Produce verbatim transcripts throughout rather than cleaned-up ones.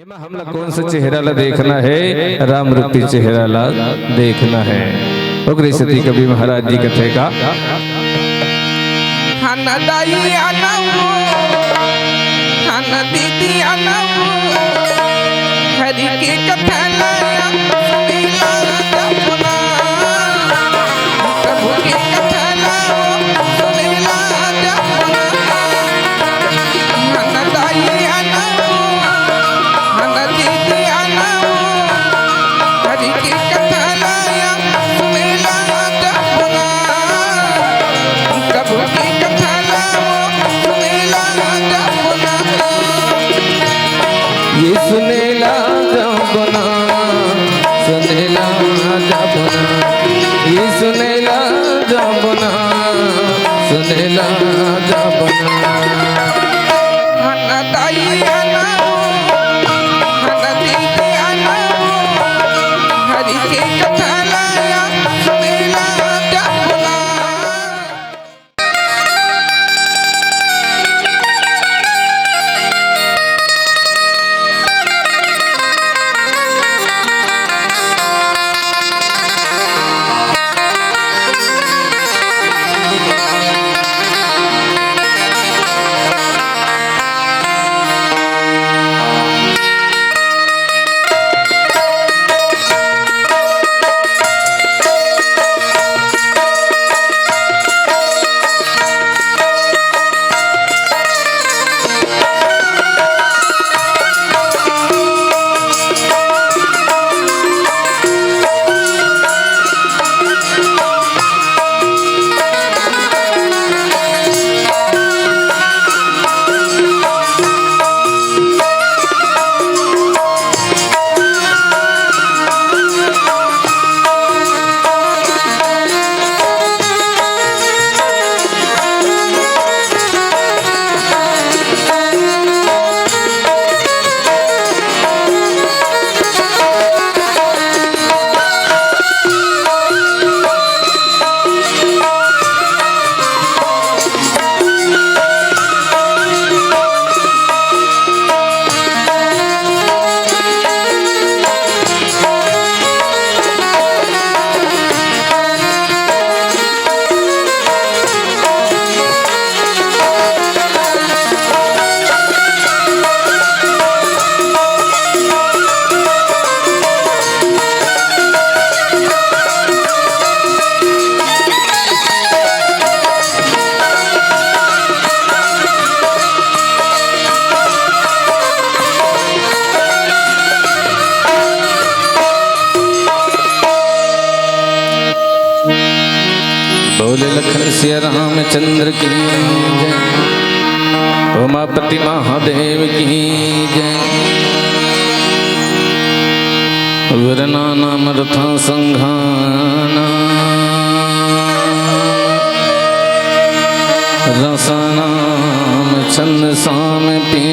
एमा हमला कोन से चेहरा ला देखना हे? राम रूपी चेहरा ला देखना हे। ओकरे सेती कवि महाराज जी कथे का, हन दाई अनऊ, हन दीदी अनऊ, हरि के कथा ला सुनेला जपना। प्रभु के कथा ला सुनेला जपना। हन दाई अनऊ, हन दीदी अनऊ, हरि के कथा ला सुनेला जपना। प्रभु के कथा ला सुनेला जपना। ये सुनेला जपना, सुनेला जपना, ये सुनेला जपना, सुनेला जपना। हन दाई अनऊ, हन दीदी अनऊ, हरि के कथा ला सुनेला जपना। बोले लखन सिया रामचंद्र की जय, उमापति महादेव की जय। वीर नाना मरथा संघाना, रसानाम छंद साम पी,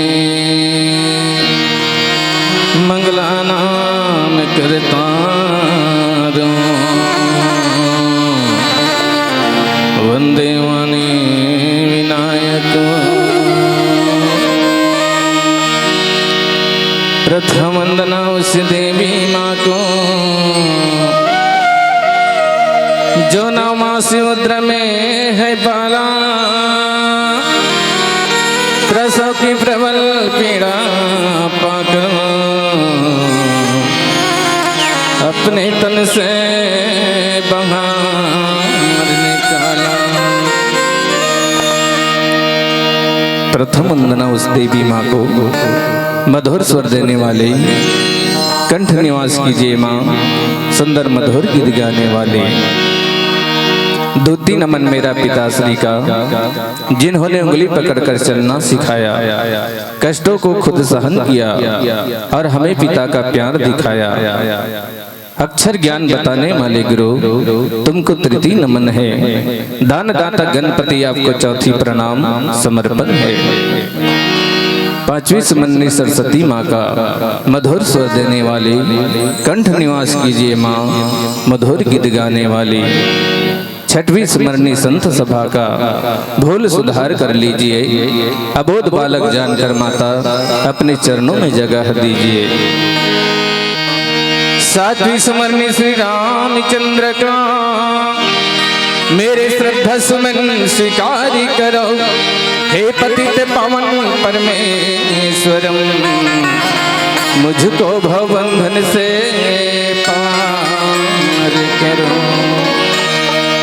मंगलानाम करतारो, वंदे वाणी विनायक। प्रथम वंदना उस देवी माँ को, जो नौ मास उदर में है पाला, प्रसव की प्रबल पीड़ा पाकर अपने तन से बाहर निकाला। प्रथम वंदना उस देवी माँ को, मधुर स्वर देने वाले, कंठ निवास कीजिए माँ, सुंदर मधुर गीत गाने वाले। द्वितीय नमन मेरा पिताश्री का, जिन्होंने उंगली पकड़कर चलना सिखाया, कष्टों को खुद सहन किया और हमें पिता का प्यार दिखाया। अक्षर ज्ञान बताने वाले गुरु, तुमको तृतीय नमन है। दान दाता गणपति, आपको चौथी प्रणाम समर्पण है। पांचवी सुमननी सरस्वती माँ का, मधुर स्वर देने वाली, कंठ निवास कीजिए माँ, मधुर गीत गाने वाली। छठवीं स्मरणी संत सभा का भूल सुधार कर लीजिए। अबोध बालक जानकर माता अपने चरणों में जगह दीजिए। सातवीं स्मरणी श्री रामचंद्र का, मेरे श्रद्धा सुमन स्वीकार करो। हे पतित पावन परमेश्वरम, मुझको भवबंधन से पार करो।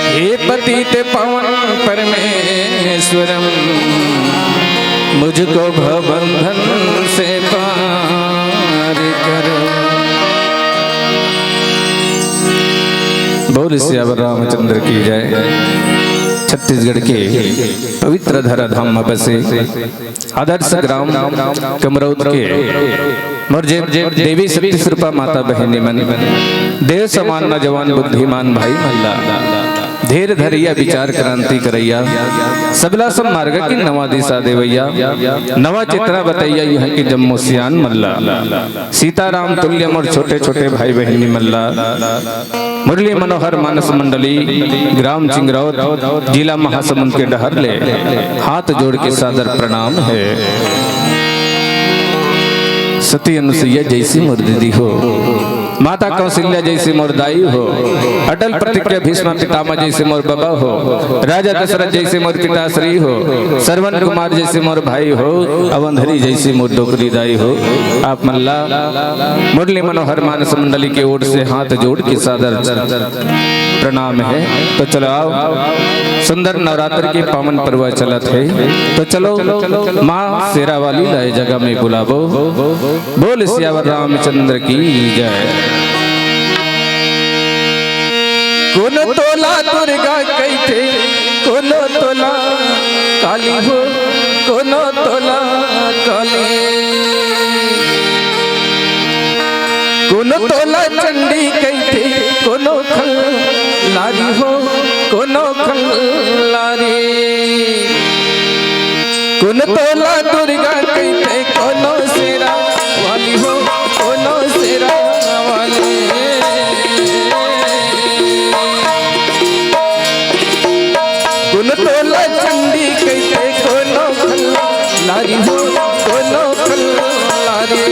हे पतित पावन परमेश्वरम, मुझको भवबंधन से पार करो। बोल सियावर रामचंद्र की जय। छत्तीसगढ़ के पवित्र धरा धाम में बसे आदर्श ग्राम कमरौद के मोर जे देवी सत्ती स्वरूपा माता बहिनी मन, देव समान नौजवान बुद्धिमान भाई मन ला, धीर धरइया विचार क्रांति करइया, सबला सब मार्ग की नवा दिशा देवइया, नवा चित्रा बतइया यहाँ के जम्मो सियान मन ला, सीताराम तुल्य मोर छोटे छोटे भाई बहिनी मन ला, मुरली मनोहर मानस मंडली, ग्राम चिंगरौद, जिला महासमुंद के डहर ले हाथ जोड़ के सादर प्रणाम हे। सती अनुसुईया जइसी मोर दीदी हो, माता कौशल्या जइसी मोर दाई हो, अटल प्रतिज्ञा भीष्म पितामह जइसी मोर बबा हो, राजा दशरथ जइसी मोर पिताश्री हो, श्रवण कुमार जइसी मोर भाई हो, अवंधरी जइसी मोर डोकरी दाई हो। आप मन ला मुरली मनोहर मानस मंडली के ओर से हाथ जोड़ के सादर प्रणाम हे। तो चलो आओ, सुंदर नवरात्र के पावन पर्व चलत हे, तो चलो माँ शेरा वाली ला ए जगह में बुलाबो। बोल सियावर रामचंद्र की जय। कोनो तोला दुर्गा कहिथे, कोनो तोला काली हो, कोनो तोला काली। कोनो तोला चंडी कहिथे, कोनो खल्लारी हो, कोनो खल्लारी। कोनो तोला दुर्गा कहिथे, कोनो शेरा वाली हो, कोनो शेरा वाली। कोनो तोला चंडी कहिथे, कोनो खल्लारी हो, कोनो खल्लारी।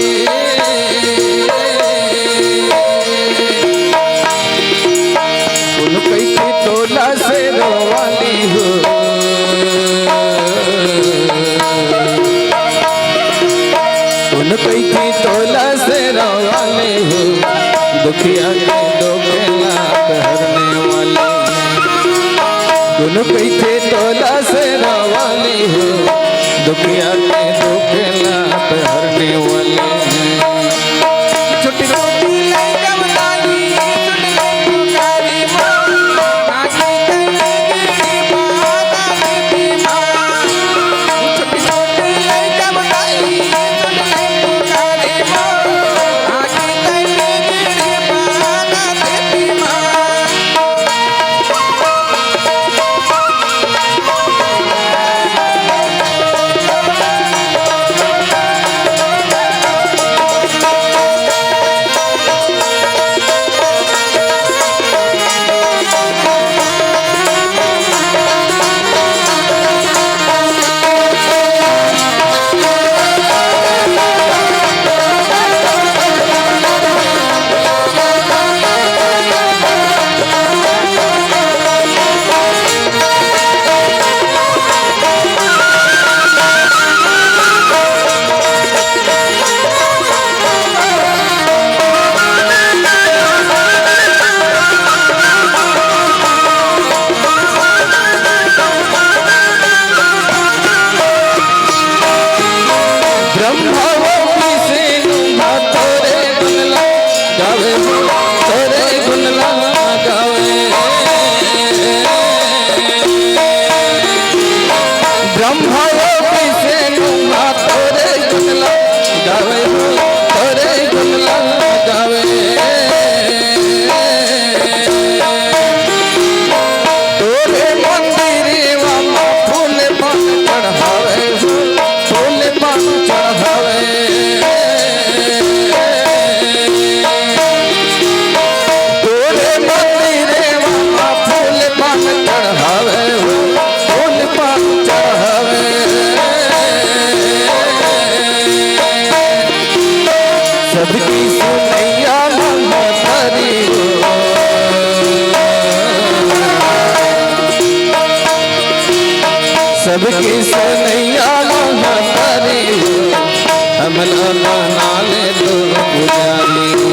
कोनो कहिथे तोला शेरा वाली हो। कोनो कहिथे तोला शेरा वाली हो, दुखिया के दुख लाख हरने वाली। कोनो कहिथे तोला शेरा वाली हो, दुखिया के दुख लाख हरने वाली। छोटी छोटी लइका बताई, छोटी लइका पुकारी माँ। ब्रह्मा वो विष्णु माँ तोरे गुण ला गावे हो, तोरे गुण ला गावे। ब्रह्मा वो विष्णु माँ तोरे गुण ला गावे हो, तोरे गुण ला गावे। तोरे मंदिरवा मा फूल पान चढ़ावे हो, फूल पान चढ़ावे। तोरे मंदिरवा मा फूल पान सबकी सुनैया महतारी हो, हमला बना ले तोर पुजारी हो।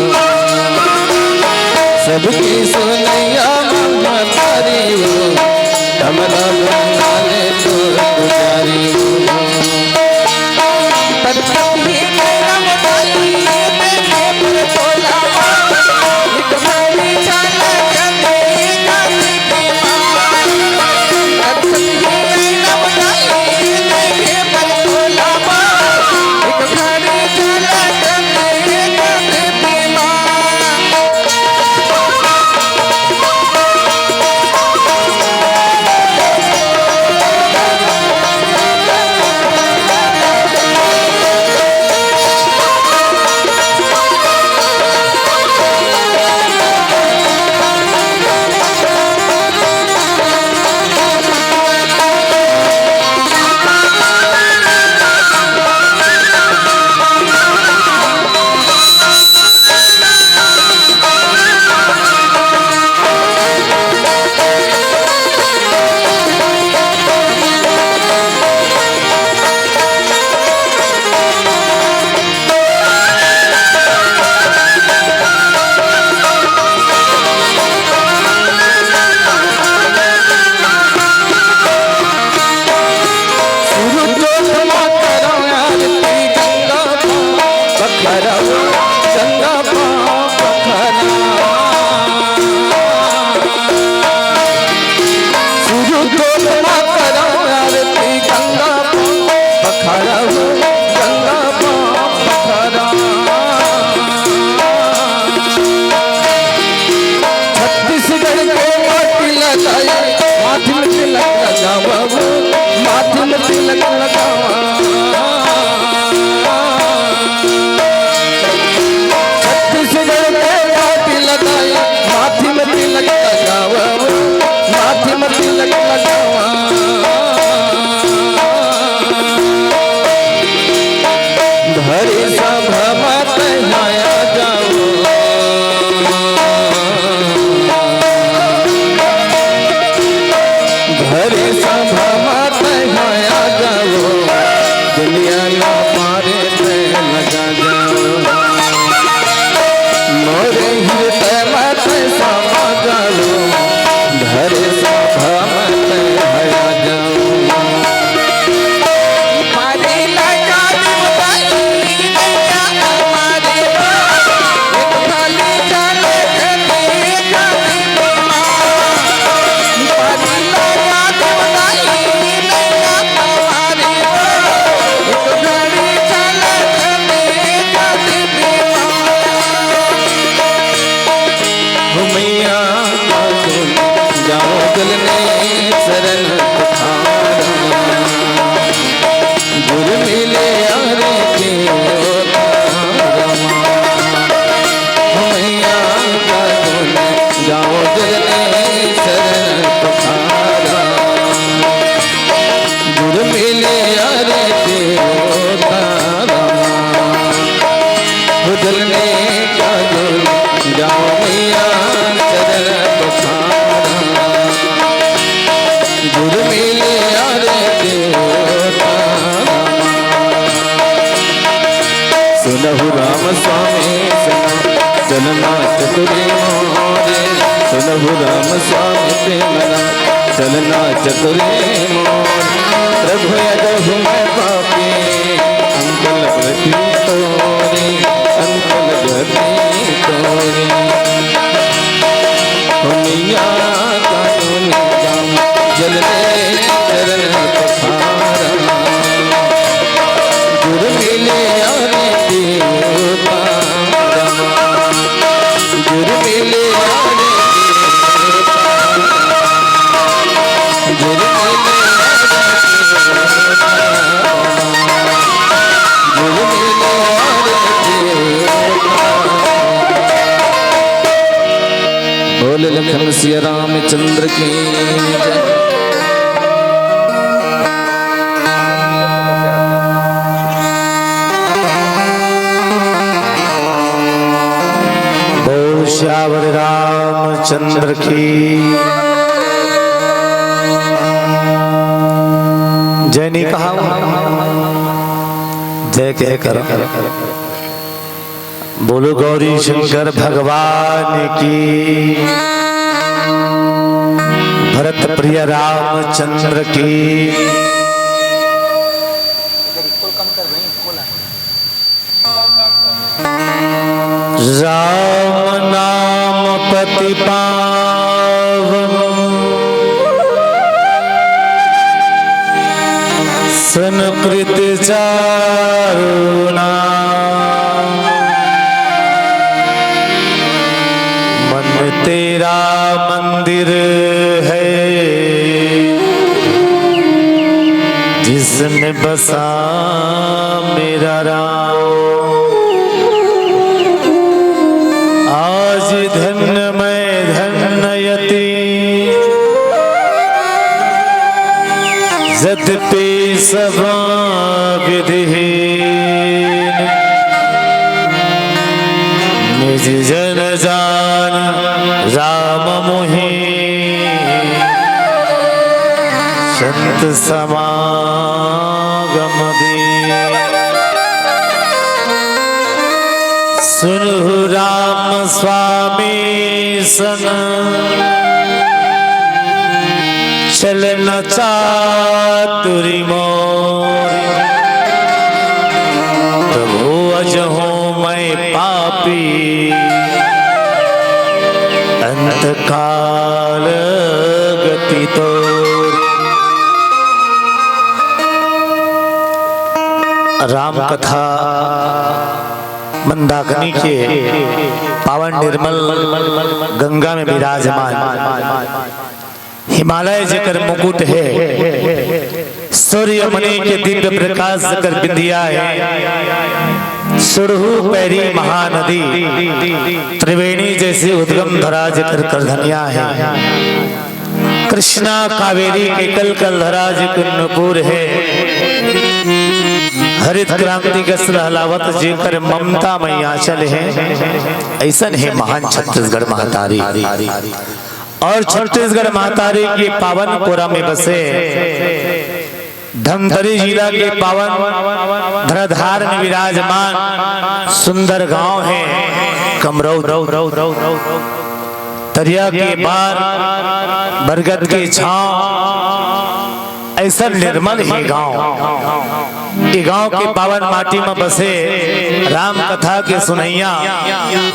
सबकी सुनैया महतारी हो, हमला बना ले तोर पुजारी हो। छत्तीसगढ़ के माटी लगाई, माथे में तिलक लगावा, माथे में तिलक लगावा। छत्तीसगढ़ के माटी लगाई, माथे में तिलक लगावा, माथे में तिलक लगावा। धरी सभा मत आया जाओ, धरी सभा मत आया जाओ, दुनिया ना मारे ते लगा जाओ। मोरे हृदय मत समा जाओ, धरी सभा मत आया जाओ। मैया का गुण गाओ जल ने शरण पखारा। गुर मिले आरे के तारा। मैया का गुण गाओ जल ने शरण पखारा। गुर मिले आरे के तारा। बदलने का गुण गाओ मैया चरण पखारा। गुर मिले आरे देवता। सुनहु राम स्वामी सुना चलना चतुरे मोरे। सुनहु राम स्वामी प्रेमना चलना चतुरे मोरे। प्रभु यदहु मैं पापी अंकल प्रति तोरे। अंकल जति तोरे। दुनिया का गुण गाम जल ले चरण पखारा। गुर मिले आरे देवता। गुर मिले आरे देवता। गुर मिले आरे देवता। बोल लखन सिया रामचंद्र की जय। बोल सियावर रामचंद्र की। जय नहीं कहा, जय कह कर बोलो गौरी शंकर भगवान की, भरत प्रिय रामचंद्र की। राम नाम पति पावन, सुन कृत चारु नाम। मन तेरा मंदिर है, जिसमें बसा मेरा राम। आज धन्य मैं धन्य यति, यद्यपि सभा विधिहीन। निज जन जान राम मोहि, संत समागम दीन। सुनहु राम स्वामी सन, चलन चातुरी मोर। प्रभु अजहूँ मैं पापी, अंत काल गति तोर। राम कथा मंदाकिनी के पावन निर्मल गंगा में विराजमान, हिमालय जेकर मुकुट है, सूर्यमणि के दिव्य प्रकाश जेकर बिंदिया है, सुरहु पैरी महानदी, त्रिवेणी जैसे उद्गम धरा जेकर करधनिया है, कृष्णा कावेरी के कल कल धरा जेकर नूपुर है, हरित क्रांति के सहलावत जेकर ममता मय आंचल है, ऐसन है महान छत्तीसगढ़ महतारी। और छत्तीसगढ़ महतारी के पावन कोरा में बसे धमतरी जिला के पावन धराधार में विराजमान सुंदर गांव है कमरौद। तरिया के पार, बरगद के छांव, ऐसा निर्मल ही गांव। ये गांव के पावन माटी में बसे, राम कथा के सुनैया,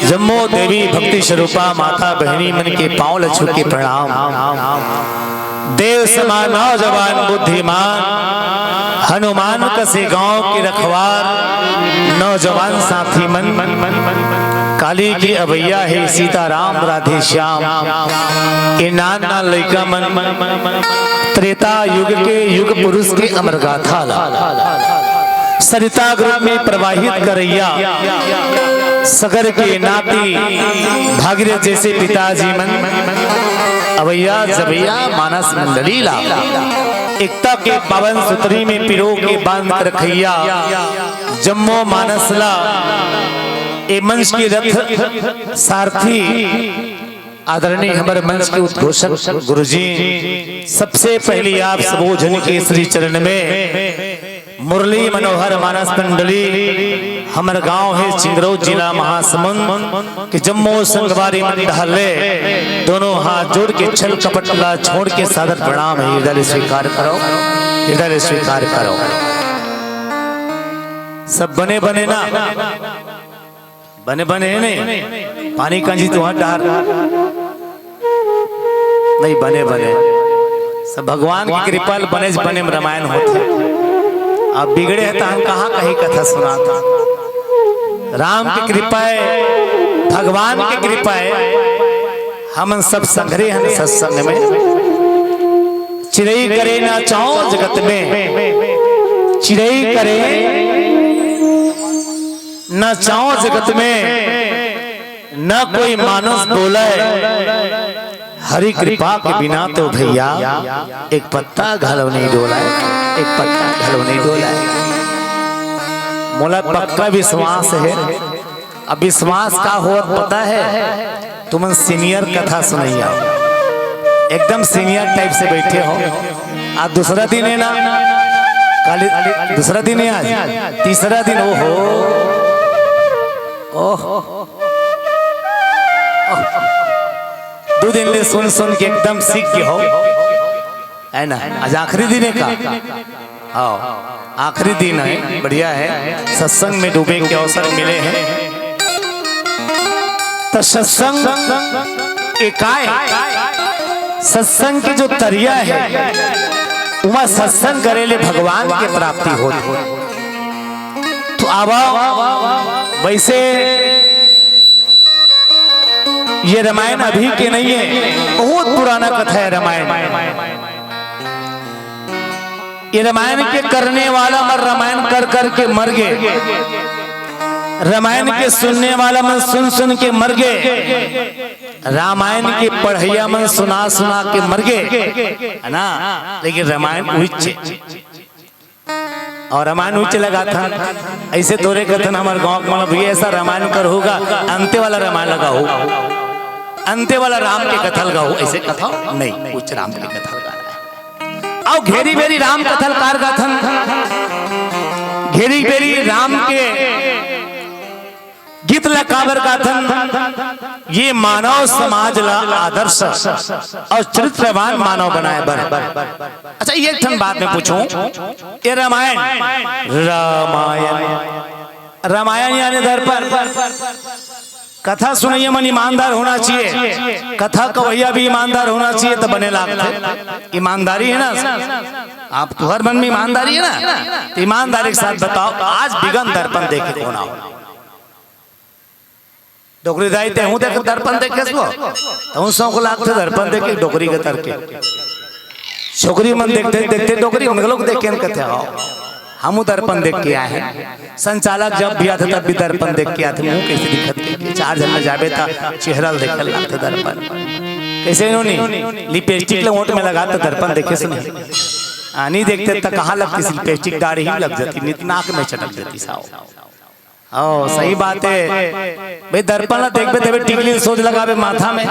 जम्मो देवी भक्ति स्वरूपा माता बहिनी मन के पांव ल छू के प्रणाम। देव समान नौजवान बुद्धिमान, हनुमान कसे गांव के रखवार, नौजवान साथी मन, काली के अवैया हे सीताराम राधे श्याम। ए नान नान लइका मन त्रेता युग के युग पुरुष के अमर गाथा ला सरिता के रूप में प्रवाहित करैया, सगर के नाती भागीरथ जैसे पिताजी मन, अवैया जवैया मानस मंडली ला एकता के पावन सुतरी में पिरो के बांध कर रखैया, जम्मो मानस ला ए मंच के रथ सारथी आदरणीय हमर मंच के उद्घोषक गुरुजी, सबसे पहली आप सबो झन के श्री चरण में मुरली मनोहर मानस मंडली, हमर गांव हे चिंगरौद, जिला महासमुंद, के जम्मो संगवारी मन डहर ले दोनों हाथ जोड़ के छल कपट ला छोड़ के सादर प्रणाम हे, हृदय ले स्वीकार करो, हृदय ले स्वीकार करो। सब बने बने ना? बने बने हे नहीं? पानी कांजी तुंहर डहर नहीं बने बने। सब भगवान के कृपा ले बने बने में रामायण होथे। अब बिगड़े हे त हम कहाँ कहीं कथा सुनात। राम के कृपा हे, भगवान के कृपा हे, हमन सब संघरे हन सत्संग में। चिरई करे ना चांव जगत में, चिरई करे ना चांव जगत में, ना कोई मानस बोले, हरि कृपा के बिना तो भैया एक पत्ता घलो नहीं डोले, एक पत्ता घलो नहीं डोले। मोला पक्का विश्वास हे, अब विश्वास का होत पता हे, तुमन senior कथा सुनैया, एकदम senior type से बैठे हो। आज दूसरा दिन हे ना, अरे, दूसरा दिन हे आज, तीसरा दिन। ओहो, ओह, दू दिन ले सुन सुन के एकदम सीख गे हो, है ना? आज आखिरी दिन हे का? हाँ, आखिरी दिन हे, बढ़िया हे, सत्संग में डूबे के अवसर मिले हे। त सत्संग ए काय? सत्संग के जो तरिया हे, उमा सत्संग करे ले भगवान के प्राप्ति होत हे। त आवा, वैसे ये रामायण अभी के नहीं हे, बहुत पुराना कथा हे रामायण। ये रामायण के करने वाला मन रामायण कर कर के मर गे, रामायण के सुनने वाला मन सुन सुन के मर गे, रामायण के पढ़इया मन सुना सुना के मर गे, है ना? लेकिन रामायण उहिच हे। अउ रामायण उहिच लगाथन। अइसे थोरे कथन हमर गाँव के मन, भैया अइसा रामायण कर होगा, अंते वाला रामायण लगाहू, अंते वाला राम के कथा लगाहू, अइसे कथा नहीं, उहिच राम के कथा लगाना हे। अउ घेरी बेरी राम कथा ल काबर गाथन, घेरी बेरी राम के गीत ल काबर गाथन, ये मानव समाज ला आदर्श अउ चरित्रवान मानव बनाए बर। अच्छा, एक ठन बात मैं पूछूं, ये रामायण, रामायण, रामायण यानी दर्पण। कथा सुनइया मन ईमानदार होना चाहिए, कथा कवइया भी ईमानदार होना चाहिए, त बने लागथे। ईमानदारी हे ना, आप तुहर मन में ईमानदारी हे ना, त ईमानदारी के साथ बताओ, आज बिगन दर्पण देखे कोन आय? डोकरी दाई, तेहू देख दर्पण देखे हस वो? तहू सौंक लागथे दर्पण देखे, डोकरी के तरके। छोकरी मन देखथे, देखथे डोकरी, उन लोग देखे न कथे, "हाँ, हमू दर्पण देख के आए हन।" संचालक जब भी आथे, तब भी दर्पण देख के आथे, मुंह कइसे दिखत हे। चार झन में जाबे त चेहरा ल देखे लागथे दर्पण। कइसे नोनी? लिपस्टिक ल ओंठ में लगा त दर्पण देखे से नहीं? आ, नहीं देखते त कहाँ लगती लिपस्टिक? दाढ़ी में लग जाती, नित नाक में चटक जाती साव। ओ, सही बात हे भाई, दर्पण ला देखबे तभे टिकली सोझ लगाबे माथा में।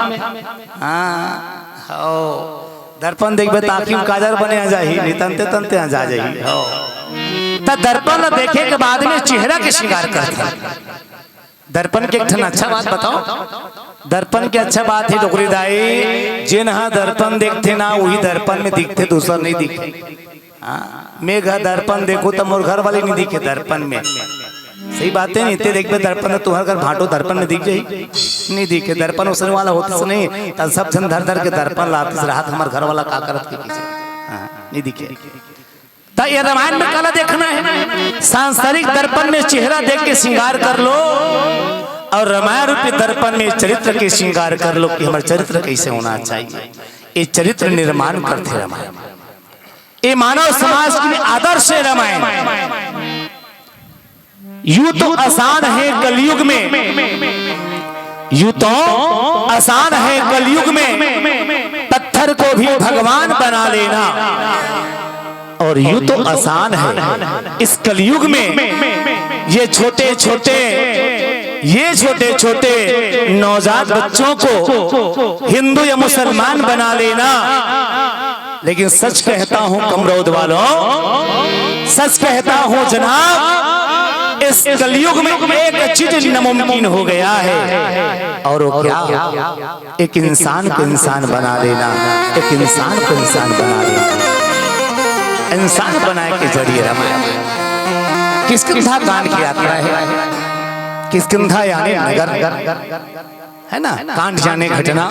हाँ, ओ, दर्पण देखबे त आँखी में काजर बने आ जाही, नहीं तंते तंते आ जा जाही। ओ, त दर्पण ला देखे के बाद में चेहरा के श्रृंगार करथे। दर्पण के एक ठन अच्छा बात बताओ, दर्पण के अच्छा बात हे डोकरी दाई, जेन हा दर्पण देखथे ना, उही दर्पण में दिखथे, दूसर नहीं दिखे। हाँ, मैं घर दर्पण देखूं त मोर घर वाली नहीं दिखे दर्पण में। सही बात हे, नहीं ते देखबे दर्पण त तुहर घर भांटो दर्पण में दिख जाही, नहीं दिखे। दर्पण ओसने वाला होतिस नहीं, त सब झन धर धर के दर्पण लातिस, राहत हमर घर वाला का करत हे कइसे। हाँ, नहीं दिखे। त ये रामायण में काला देखना हे, सांसारिक दर्पण में चेहरा देख के श्रृंगार कर लो, अउ रामायण रूपी दर्पण में चरित्र के श्रृंगार कर लो कि हमर चरित्र कइसे होना चाहिए। ये चरित्र निर्माण करथे रामायण। ये मानव समाज के लिए आदर्श हे रामायण। यूं तो आसान हे कलयुग में, यूं तो आसान हे कलयुग में पत्थर को भी भगवान बना लेना, अउ यूं तो आसान हे इस कलयुग में ये छोटे छोटे, ये छोटे छोटे नवजात बच्चों को हिंदू या मुसलमान बना लेना। लेकिन सच कहता हूं कमरौद वालों, सच कहता हूं जनाब, इस कलयुग में एक चीज नामुमकिन हो गया है। और वो क्या? एक इंसान को इंसान बना लेना, एक इंसान को इंसान बना लेना। इंसान बनाए के जरिए रामायण। किष्किंधा कांड की यात्रा है, किष्किंधा यानी नगर, है ना, कांड यानी घटना।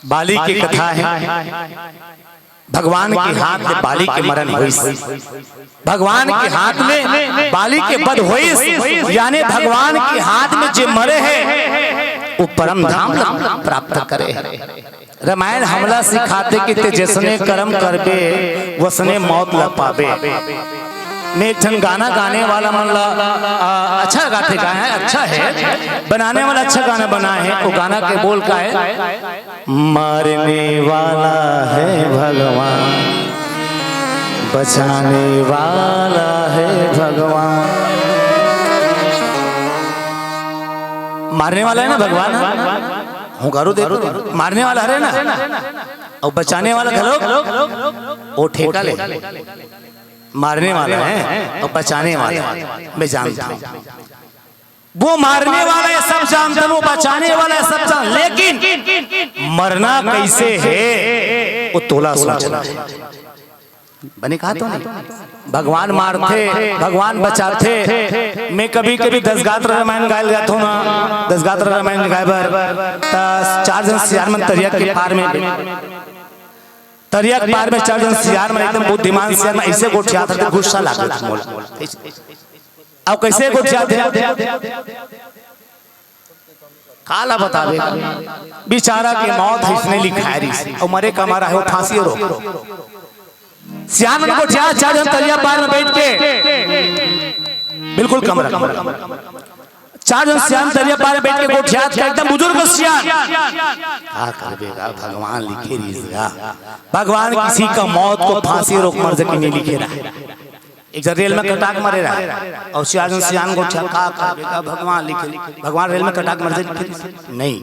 बाली के कथा हे, भगवान के हाथ ले बाली के मरण होइस, भगवान के हाथ ले बाली के वध होइस, यानी भगवान के हाथ में जे मरे हे, वो परम धाम ला प्राप्त करे हे। रामायण हमला सिखाथे कि ते जइसने करम करबे, वइसने मौत ला पाबे। मैं एक ठन गाना गाने वाला मन ला, आ, अच्छा गाथे, गाए हे, अच्छा हे, बनाने वाला अच्छा गाना बनाए हे। वो गाना के बोल का हे? मारने वाला है भगवान, बचाने वाला है भगवान। मारने वाला है ना भगवान, हाँ? हुंकारू देखो, मारने वाला हरे ना, अउ बचाने वाला घलो ओ ठेका ले, मारने वाला हे अउ बचाने वाला हे, मैं जानथंव। वो मारने वाला हे, सब जानथन, वो बचाने वाला हे, सब जान, लेकिन मरना कइसे हे, वो तोला सोचना हे। बने कहा तो नहीं, भगवान मारथे, भगवान बचाथे। मैं कभी-कभी दस गात्र रामायण गाय ल जाथंव ना, दस गात्र रामायण गाय बर, त चार झन सियान मन तरिया के पार में, तरिया के पार में चार झन सियान मन, एकदम बुद्धिमान सियान मन अइसे गोठियात रहिथे, गुस्सा लागत मोला। अउ कइसे गोठियाथे? काला बताबे, बिचारा के मौत ह इसने लिखाय रहिस, अउ मरे का मारा हे वो फांसी रोक। सियान मन गोठियात, चार झन तरिया पार में बइठ के, बिल्कुल कमरा, चार झन सियान तरिया पार में बइठ के गोठियात हे, एकदम बुजुर्ग सियान। का करबे गा, भगवान लिखे रहिस गा। भगवान किसी का मौत को फांसी रोक मर सके नहीं लिखे रहा। एक झन रेल में कटाक मरे रहा अउ चार झन सियान गोठियात, का करबे गा, भगवान लिखे, भगवान रेल में कटाक मर जाय लिखे नहीं।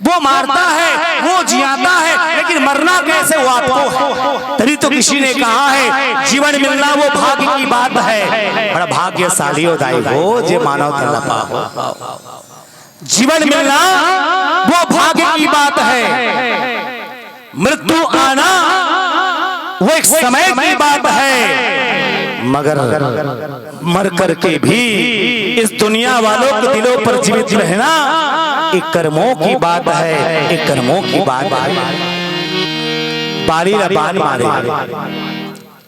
वो मारता है, वो जियाता है, लेकिन मरना कैसे वो आपको है। तभी तो किसी ने कहा है, जीवन मिलना वो भाग्य की बात है, बड़ा भाग्यशाली हो दाई वो जे मानव तन ल पाहो। जीवन मिलना वो भाग्य की बात है, मृत्यु आना वो एक समय की बात है, मगर मर करके भी इस दुनिया वालों के दिलों पर जीवित रहना एक कर्मों की बात है, एक कर्मों की बात है। बाली ला बान मारे,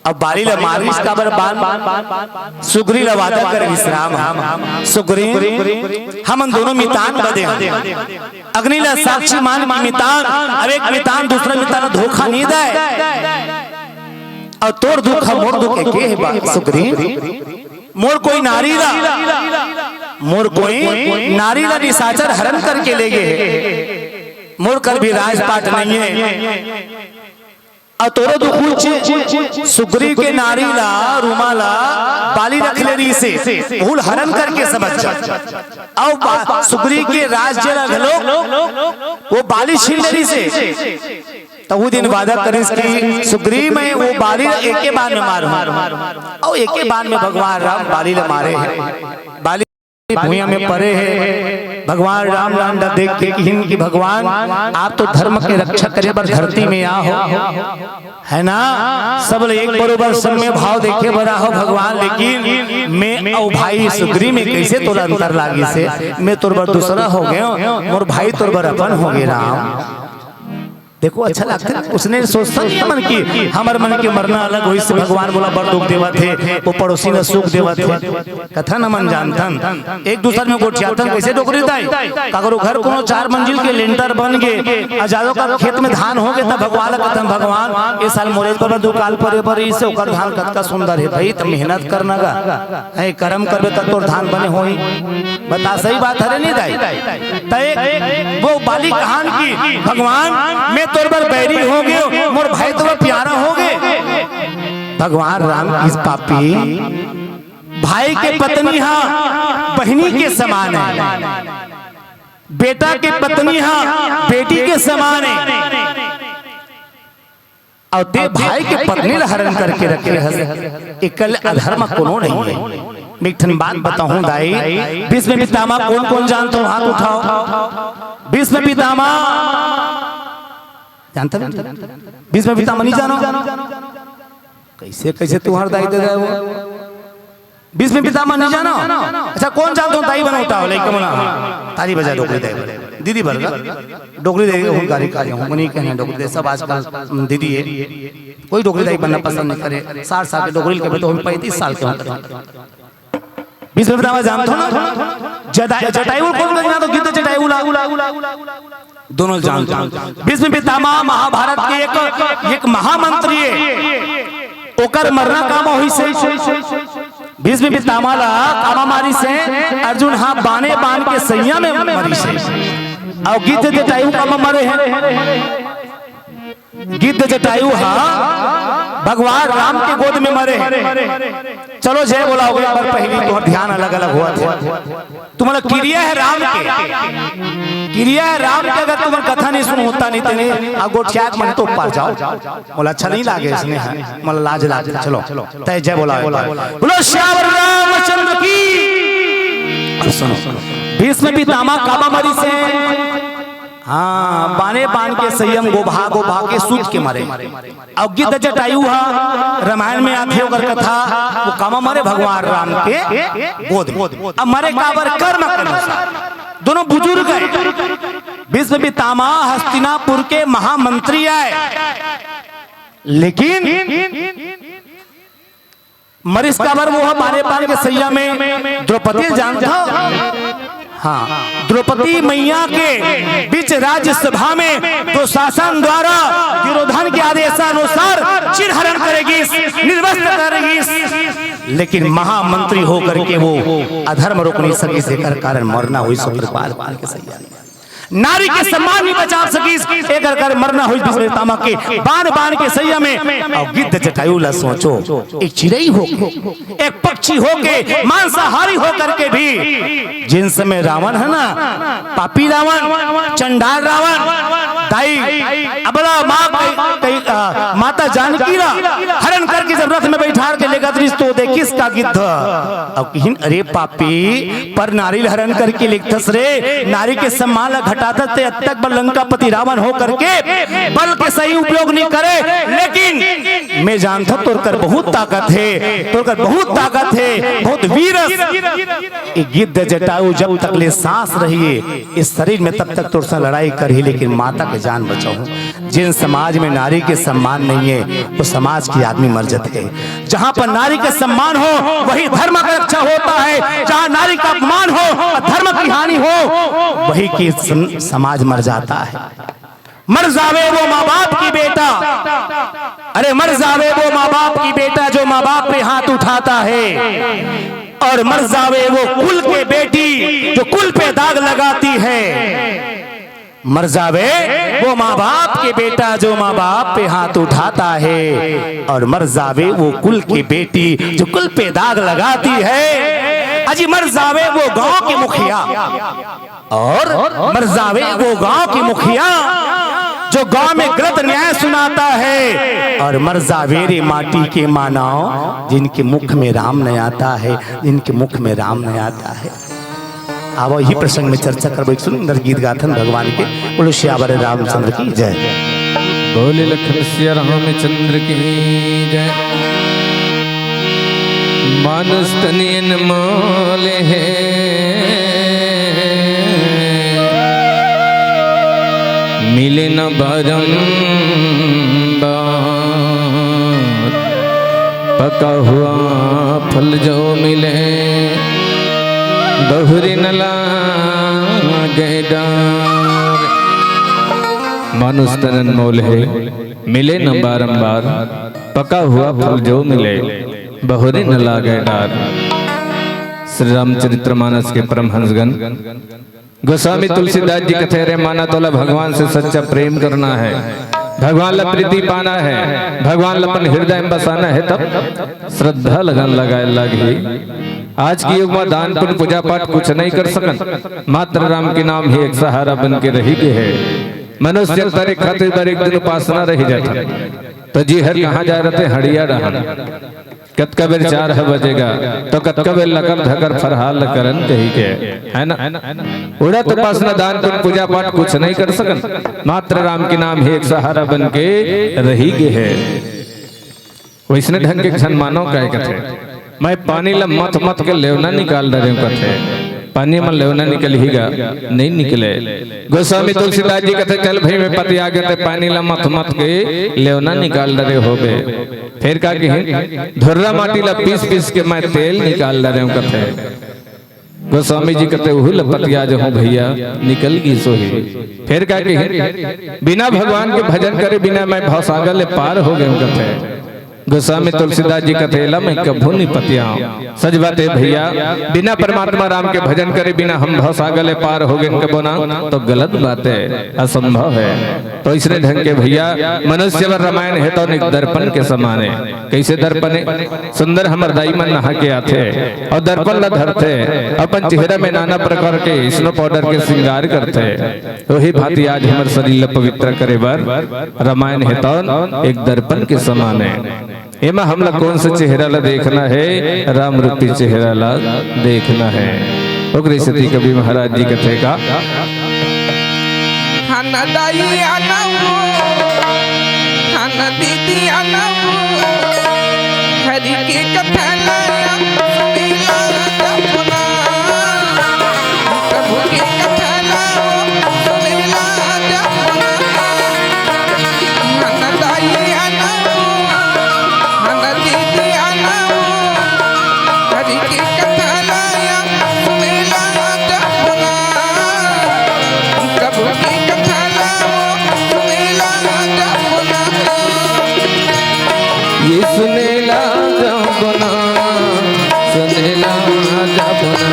अब बाली ला मारिस काबर बान? सुग्री ला वादा करे विश्राम ह। सुग्री, हमन दोनों मितान बदे हन। अग्नि ला साक्षी मान के मितान, अब एक मितान दूसरा मितान ला धोखा नहीं दे। अउ तोर दुख ह मोर दुख एके हे बा-, सुग्री। मोर कोई नारी ला, मोर कोई नारी ला निशाचर हरण करके ले गे हे। मोर कर भी राजपाट नहीं है। अउ तोरो दुख उच्च, सुग्री के नारी ला, रूमा ला, बाली रख ले रहिसे, भूल हरण करके समझ जा। अउ बा-, सुग्री के राज्य ला घलो वो बाली छीन ले रहिसे। त वो दिन वादा करिस कि सुग्री मैं वो बाली ला एके बान में मारूं। अउ एके बान में भगवान राम बाली ला मारे हे। बाली भुइयां में परे हे। भगवान राम डंडा देख के किहिन कि भगवान, आप तो धर्म के रक्षा करे बर धरती में आ हो, है ना? सब ल एक बरोबर सब में भाव देखे बर आ हो भगवान, लेकिन मैं अउ भाई सुग्री में कइसे तोला अंतर लागिस हे? मैं तोर बर दूसरा हो गेंव, मोर भाई तोर बर अपन हो गे राम। देखो, अच्छा लगथे ना? उसने सोचता नहीं है मन की, हमर मन के मरना अलग होइस, भगवान मोला बड़ दुख देवत हे, वो पड़ोसी ला सुख देवत हे। कथा न मन जानथन, एक दूसर में गोठियाथन। कइसे डोकरी दाई? काकरो घर कोनो चार मंजिल के लेंटर बन गे, अउ जादो का खेत में धान हो गे, त भगवान ला कथन, "भगवान, ए साल मोरे बर दुकाल परे बर, इसे ओकर धान कतका सुंदर हे भाई, त मेहनत करना गा।" हैं, करम करबे त तोर धान बने होही। बता, सही बात हरे नहीं दाई? त एक वो बाली कहान कि भगवान, मैं तोर बर बैरी हो गेंव, मोर भाई तोर बर प्यारा हो गे। भगवान राम किहिस पापी, भाई के पत्नी हा बहिनी के समान हे, बेटा के पत्नी हा बेटी के समान हे। अउ ते भाई के पत्नी ला हरण करके रखे हस, एकर ले अधर्म कोनो नहीं हे। मैं एक ठन बात बताहूं दाई, भीष्म पितामह कोन कोन जानथो, हाथ उठाओ। भीष्म पितामह जानथो? भीष्म पितामह नहीं जानो? कइसे कइसे तुंहर दाई ददा हे वो? भीष्म पितामह नहीं जानो? अच्छा, कोन जानथो दाई बनो? उठाओ, लइका मन, ताली बजा, डोकरी दाई बनो। दीदी बन गा, डोकरी दाई के हुंकारी का जाऊं, मनी कहना डोकरी दाई, सब आजकल दीदी हे। कोई डोकरी दाई बनना पसंद नहीं करे। साठ साल के डोकरी ल कबे तो हम पैंतीस साल के हों। भीष्म पितामह जानथो ना? जटा-, जटायु कोन जानथो? गिद्ध जटायु ला। दोनों जानथन। भीष्म पितामह महाभारत के एक, एक महामंत्री हे। ओकर मरना कामा होइस हे? भीष्म पितामह ला कामा मारिस हे? अर्जुन हा बाने बान के सइया में मरिस हे। अउ गिद्ध जटायु कामा मरे हे? गिद्ध जटायु हा भगवान राम के गोद में मरे। चलो जय बोला होगे, पर पहिली तो ध्यान अलग-अलग होवत हे। तुम्हारा किरिया हे राम के, किरिया हे राम के, अगर तुम्हारा कथा नहीं सुन होता नहीं तेने, आ गोठिया के मन तो पार जाओ। मोला अच्छा नहीं लागे इसने, हाँ, मोला लाज लागे। चलो, तय जय बोला एक बार। बोलो सियावर रामचंद्र की। अब सुनो, भीष्म पितामह कामा मरी से, हाँ, बाने बान के संयम गोभा गोभा के सूत के मरे। अउ गिद्ध जटायु हा रामायण में आथे, ओकर कथा, वो कामा मरे भगवान राम के गोद में। अब मरे काबर? कर्म के अनुसार। दोनों बुजुर्ग हे, भीष्म पितामह हस्तिनापुर के महामंत्री आय, लेकिन मरिस काबर? वो ह बाने बान के सैया में द्रौपदी ल जानत हव? हाँ, द्रौपदी मैया के बीच राज्यसभा में दुशासन द्वारा दुर्योधन के आदेशानुसार चिरहरण करे गिस, निर्वस्त्र करे गिस, लेकिन महामंत्री होकर के वो अधर्म रोक नहीं सकिस, एकर कारण मरना होइस ओकर बान बान के सैया में। नारी के सम्मान नहीं बचा सकिस, एकर कारण मरना होइस भीष्म पितामह के बान बान के सैया में। अउ गिद्ध जटायु ला सोचो, एक चिरई होके, एक पक्षी होके, मांसाहारी होकर के भी, जिन समय रावण हे ना, पापी रावण, चंडाल रावण, दाई अबला माँ कई, कई, आ, माता जानकी ला हरण करके जब रथ में बैठार के लेगत रिहिस तो देखिस का गिद्ध, अउ किहिन, अरे पापी, पर नारी ल हरण करके लेगथस रे, नारी के सम्मान ला घटाथस ते, अतक बड़ लंकापति रावण हो करके बल के सही उपयोग नहीं करे, लेकिन मैं जानथव तोर कर बहुत ताकत हे, तोर कर बहुत ताकत हे, बहुत वीर हस। ये गिद्ध जटायु जब तक ले सांस रही हे, इस शरीर में तब तक तोर से लड़ाई करही, लेकिन माता के जान बचाहूं। जिन समाज में नारी के सम्मान नहीं है, वो समाज के आदमी मर जाते हैं। जहां पर नारी का सम्मान हो, वही धर्म का रक्षा होता है। जहां नारी का अपमान हो, धर्म की हानि हो, वही की सम-, समाज मर जाता है। मर जावे वो माँ बाप की बेटा, अरे मर जावे वो माँ बाप की बेटा जो माँ बाप पे हाथ उठाता है, और मर जावे वो कुल के बेटी जो कुल पे दाग लगाती है। मर जावे वो माँ बाप के बेटा जो माँ बाप पे हाथ उठाता है, और मर जावे वो कुल की बेटी जो कुल पे दाग लगाती है। अजी मर जावे वो गांव के मुखिया, और मर जावे वो गांव के मुखिया जो गांव में गलत न्याय सुनाता है, और मर जावे रे माटी के मानव जिनके मुख में राम नहीं आता है, जिनके मुख में राम नहीं आता है। आवा इही प्रसंग में चर्चा करबो। एक सुंदर गीत गाथन भगवान के। बोलो सियावर रामचंद्र की जय। बोले लखन सिया रामचंद्र की जय। मानुष तन अनमोल हे, मिले न बारंबार। पका हुआ फल जो मिले, बहुरी न लागे डार। मानुष तन अनमोल हे, मिले न बारंबार। पका हुआ फल जो मिले, बहुरी न लागे डार। श्री रामचरित्र मानस के परमहंसगण गोस्वामी तुलसीदास जी कथे, "रे माना तोला भगवान से सच्चा प्रेम करना है, भगवान ला प्रीति पाना है, भगवान ला अपन हृदय में बसाना है, तब श्रद्धा लगन लगाए लागही।" आज के युग में दान पुण्य पूजा पाठ कुछ नहीं कर सकन, मात्र राम के नाम ही एक सहारा बन के रही गे है। मनुष्य जन तर एक खातिर बर एक दिन उपासना रही जाता, तो जी हर कहाँ जाए रहते, हड़िया रहन। कतका बेर चार ह बजेगा, तो कतका बेर लकर धकर फरहाल करन कही के, है ना? उड़त उपासना दान पुण्य पूजा पाठ कुछ नहीं कर सकन, मात्र राम के नाम ही एक सहारा बन के रही गे है। वैसने ढंग के झन मानव काय कथे, मैं पानी ला मथ मथ के लेवना निकाल डरेंव कथे। पानी म लेवना निकलही गा, नहीं निकले। गोस्वामी तुलसीदास जी कथे, "चल भई मैं पतियागे ते पानी ला मथ मथ के लेवना निकाल डरे होबे।" फेर का किहिन, "धुर्रा माटी ला पीस पीस के मैं तेल निकाल डरेंव," कथे। गोस्वामी जी कथे, "उहू ला पतिया जहूं भैया, निकल गिस होही।" फेर का किहिन, "बिना भगवान के भजन करे बिना मैं भवसागर ले पार हो गेंव," कथे। गोस्वामी तुलसीदास जी कथे, "एला मैं कभू नि पतियाव।" सच बात हे भइया, बिना परमात्मा राम के भजन करे बिना हम भवसागर ले पार हो गेन कबो ना, तो गलत बात हे, असंभव हे। तो अइसने ढंग के भइया, मनुष्य बर रामायण हे तो एक दर्पण के समान हे। कइसे दर्पण हे? सुंदर हमर दाई मन नहा के आथे अउ दर्पण ला धरथे, अपन चेहरा में नाना प्रकार के snow powder के श्रृंगार करथे। ओही भांति आज हमर शरीर ला पवित्र करे बर रामायण हे तौन एक दर्पण के समान हे। एमा हमला कोन से चेहरा ला देखना हे? राम रूपी चेहरा ला देखना हे। ओकरे सेती कवि महाराज जी कथे का, हन दाई अनऊ, हन दीदी अनऊ, हरि के कथा ला सुनेला जपना। प्रभु के कथा ला सुनेला जपना। हन दाई अनऊ, हन दीदी अनऊ, हरि के कथा ला सुनेला जपना। प्रभु के कथा ला सुनेला जपना। ये सुनेला जपना, सुनेला जपना,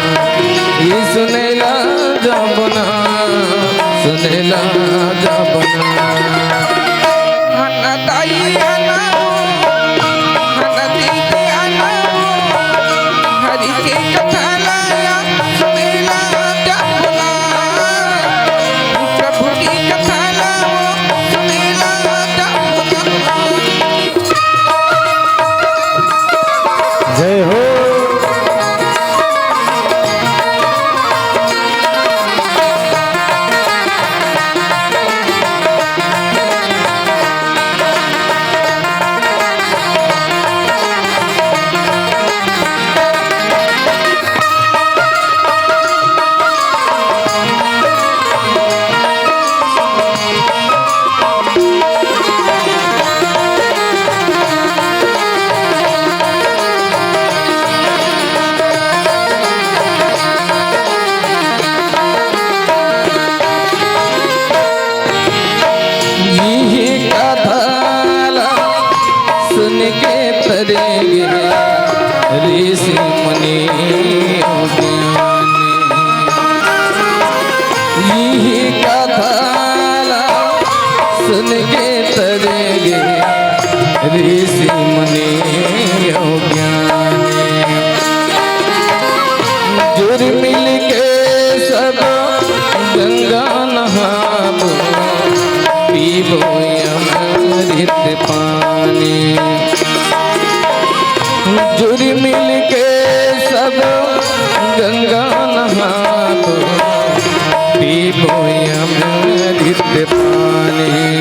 ये सुनेला जपना, सुनेला जपना। हन दाई अनऊ, हन दीदी अनऊ, हरि के कथा ला सुनेला जपना। प्रभु के कथा ला सुनेला जपना। जय हो। इही कथा ला सुन के तरे गे ऋषि मुनि अउ ज्ञानी। इही कथा ला सुन के तरे गे ऋषि मुनि अउ ज्ञानी। जुर मिल के सब गंगा नहाबो, पीबो अमृत पानी। जुर मिल के सब गंगा नहाबो, पीबो अमृत पानी।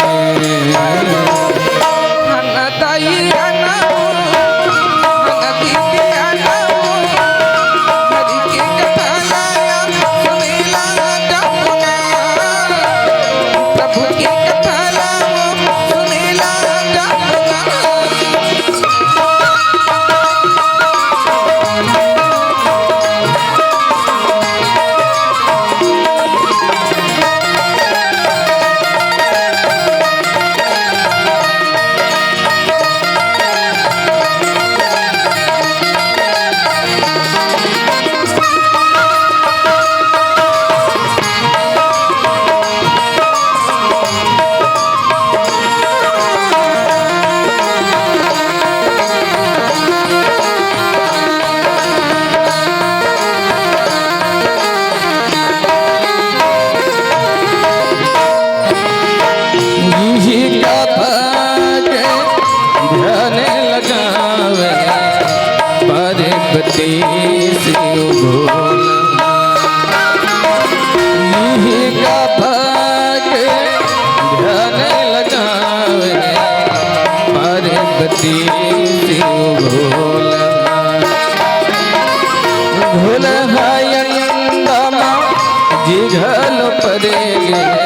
इही कथा के ध्यान लगावे, पार्वती शिव भोला। इही कथा के ध्यान लगावे, पार्वती शिव भोला। भोला हयंदमा जी घलो परे गे,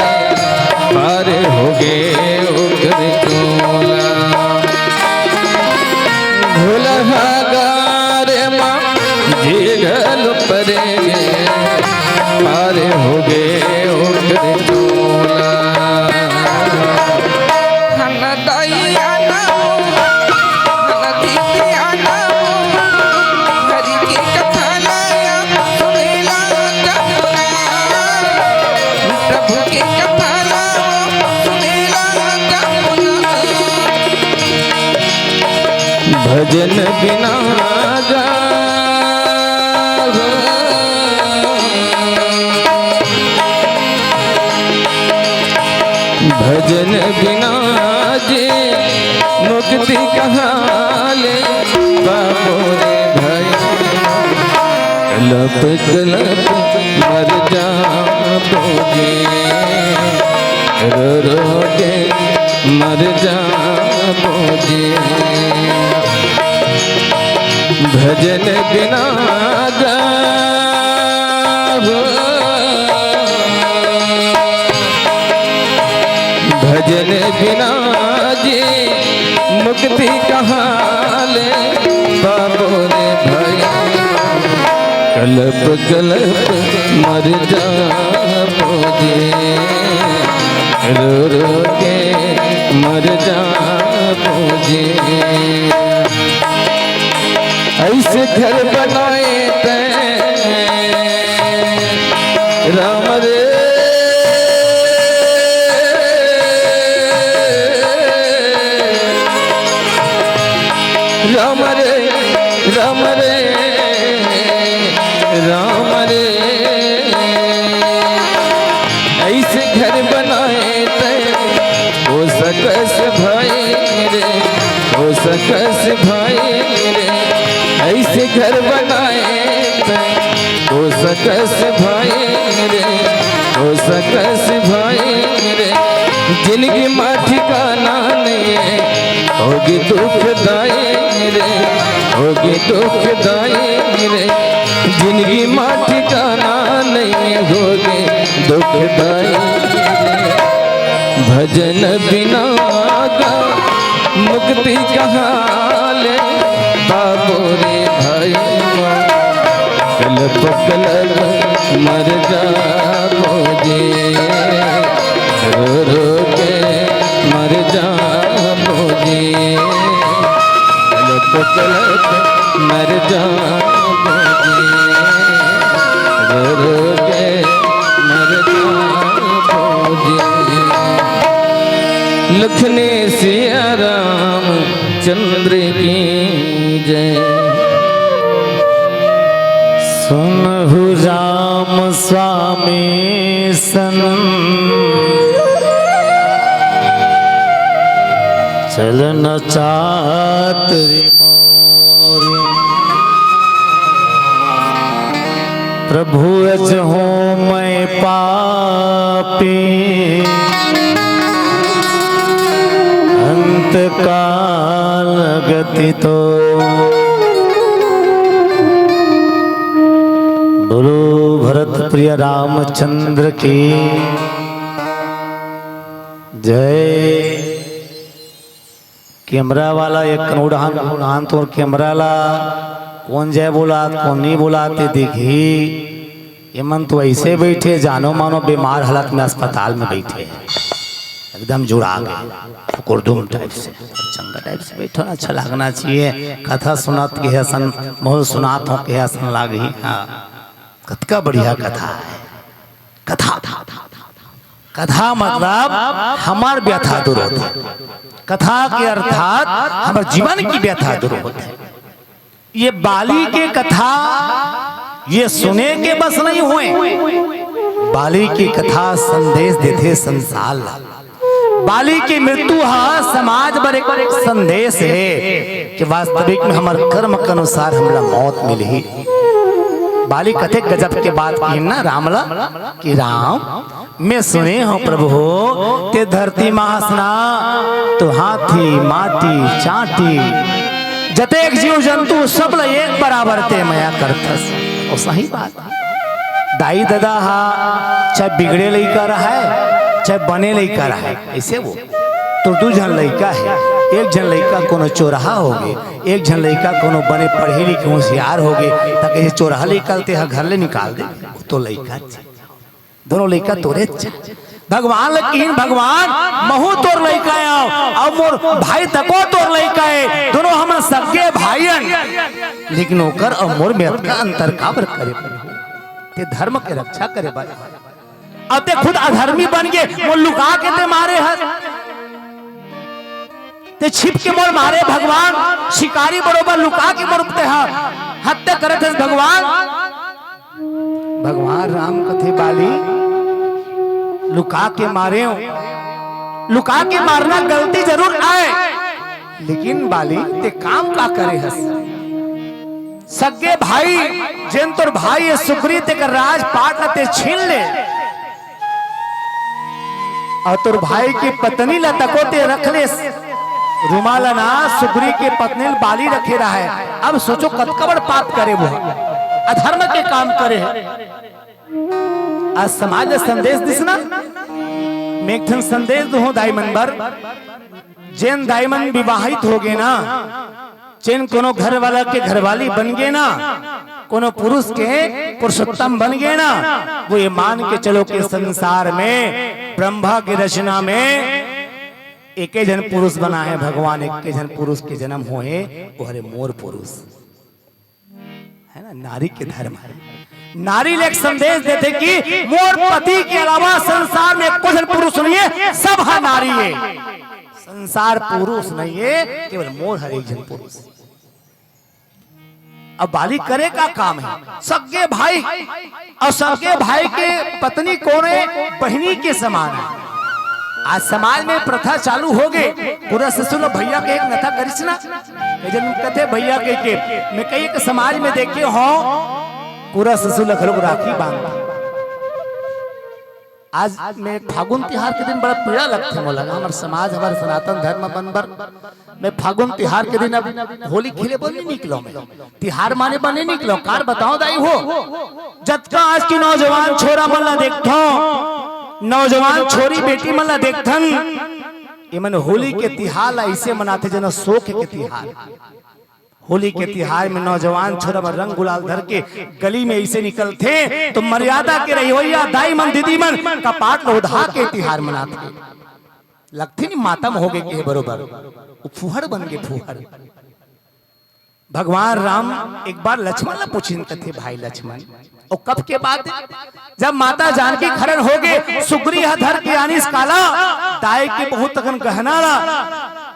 पार होगे ओकर चोला। भोला गारे मा जी घलो परे गे, पार होगे ओकर चोला। हन दाई अनऊ, भजन बिना गा हो। भजन बिना जी मुक्ति कहाँ ले पाबो रे भाई। कलप कलप मर जाबो जी, रो रो के मर जाबो जी। भजन बिना गा हो। भजन बिना जी मुक्ति कहाँ ले पाबो रे भाई। कलप कलप मर जाबो जी, रो रो के मर जाबो जी। ऐसे घर बनाए तैं राम रे, राम रे, राम रे, राम रे। ऐसे घर बनाए तैं, ओ सकस भाई रे, ओ सकस भाई रे। ऐसे घर बनाए तैं, ओ सकस भाई रे, ओ सकस भाई रे। जिनगी मा ठिकाना नहीं है, होगी दुखदाई रे, होगी दुखदाई रे। जिनगी मा ठिकाना नहीं, होगी दुखदाई रे। भजन बिना गा मुक्ति कहाँ ले पाबो रे भाई। कलप कलप मर जाबो जी, रो रो के मर जाबो जी। कलप कलप मर जाबो जी, रो रो के मर जाबो जी। लखने सिया रामचंद्र की जय। सुनहु राम स्वामी सन, चलन चातुरी मोरी। प्रभु अजहूँ मैं पापी, अंत काल गति तो। बोलो भरत प्रिय रामचंद्र की जय। कैमरा वाला एक कन उड़ान, उड़ान तोर कैमरा ला कोन जय बोला, कोन नहीं बोला, ते देखी। ये मन तो ऐसे बैठे, जानो मानो बीमार हालत में अस्पताल में बैठे हैं, एकदम जुड़ा गए, कुकुरदुम टाइप से, चंगा टाइप से बैठो ना, अच्छा लगना चाहिए। कथा सुनात के असन, मोहल सुनात हो के असन लागी। हाँ, कतका बढ़िया कथा है। कथा, कथा मतलब हमार व्यथा दूर होथे। कथा के अर्थात हमार जीवन की व्यथा दूर होथे। ये बाली के कथा ये सुने के बस नहीं होय, बाली की कथा संदेश देथे संसार ला। बाली की मृत्यु हा समाज बर एक संदेश हे कि वास्तविक में हमर कर्म के अनुसार हमला मौत मिलही। बाली कतेक गजब के बात किहिन ना राम ला कि राम, मैं सुने हँव प्रभु हो, ते धरती मा हस ना, तो हाथी, माटी, चांटी, जतेक जीव जंतु सब ल एक बराबर ते मया करथस। अउ सही बात। दाई ददा हा चाहे बिगड़े लइका रहय, चाहे बने लइका रहय, अइसे वो तो दू झन लइका हे, एक झन लइका कोनो चोरहा होगे, एक झन लइका कोनो बने पढ़े लिखे होशियार होगे, त कहिथे चोरहा लइका ल तेहा घर ले निकाल दे, वो तो लइका च। दोनों लइका तोरे च। भगवान ल किहिन, भगवान, महूँ तोर लइका आंव, अउ मोर भाई तको तोर लइका हे, दोनों हमन सगे भाई अन, लेकिन ओकर अउ मोर में अतका अंतर काबर करे प्रभु? ते धर्म के रक्षा करे बर, अउ ते खुद अधर्मी बन के मोर लुका के ते मारे हस। ते छिप के मोर मारे भगवान, शिकारी बरोबर लुका के मोर ते ह-, हत्या करत हस भगवान। भगवान राम कथे, बाली, लुका के मारे हो, लुका के मारना गलती जरूर आय, लेकिन बाली, ते काम का करे हस? सगे भाई, जेन तोर भाई हे सुग्री, तेकर राजपाट ला ते छीन ले, अउ तोर भाई के पत्नी ला तको ते रख ले। रूमा ला ना, सुग्री के पत्नी ला बाली रखे रहा हे। अब सोचो, कतका बड़ पाप करे वो, अधर्म के काम करे हे। आज समाज ला संदेश दिस ना, मैं एक ठन संदेश दूहूं दाई मन बर। जेन दाई मन विवाहित हो गे ना, जेन कोनो घर वाला के घरवाली बन गे ना, कोनो पुरुष के पुरुषोत्तम बन गे ना, वो ये मान के चलो कि संसार में, ब्रह्मा की रचना में एके झन पुरुष बना हे भगवान, एके झन पुरुष के जन्म होए, वो हरे मोर पुरुष। हे ना, नारी के धर्म हे। नारी ला एक संदेश देथे कि मोर पति के अलावा संसार में कोई झन पुरुष नहीं हे, सब ह नारी हे। संसार पुरुष नहीं हे, केवल मोर हर एक झन पुरुष। अब बाली करे का काम हे? सगे भाई, अउ सगे भाई के पत्नी कोन हे? बहिनी के समान हे। आज समाज में प्रथा चालू हो गे, पूरा ससुर ला भैया के एक नथा करिस ना, कई झन कथे भैया कहिके। मैं कई एक समाज में देखे हों, पूरा ससुर ला घलोक राखी बांध। आज मैं फागुन तिहार के दिन बड़ा पीड़ा लगथे मोला, हमर समाज, हमर सनातन धर्म मन बर। मैं फागुन तिहार के दिन अब होली खेले बर नहीं निकलों, मैं तिहार माने बर नहीं निकलों। कार बताओ दाई हो, जतका आज के नौजवान छोरा मन ला देखथों, नौजवान छोरी बेटी मन ला देखथन, एमन होली के तिहार ला अइसे मनाथे, जना शोक के तिहार। होली के तिहार में नौजवान छोरा मन रंग गुलाल धर के गली में अइसे निकलथे, तो मर्यादा के रहिवइया दाई मन, दीदी मन कपाट ला ओढ़ा के तिहार मनाथे। लगथे नी मातम हो गे के बरोबर, वो फुहर बन गे फुहर। भगवान राम एक बार लक्ष्मण ला पूछिन, कथे, भाई लक्ष्मण, अउ कब के बात हे? जब माता जानकी के हरण हो गे, सुग्री ह धर के आनिस काला, दाई के बहुत अकन गहना ला।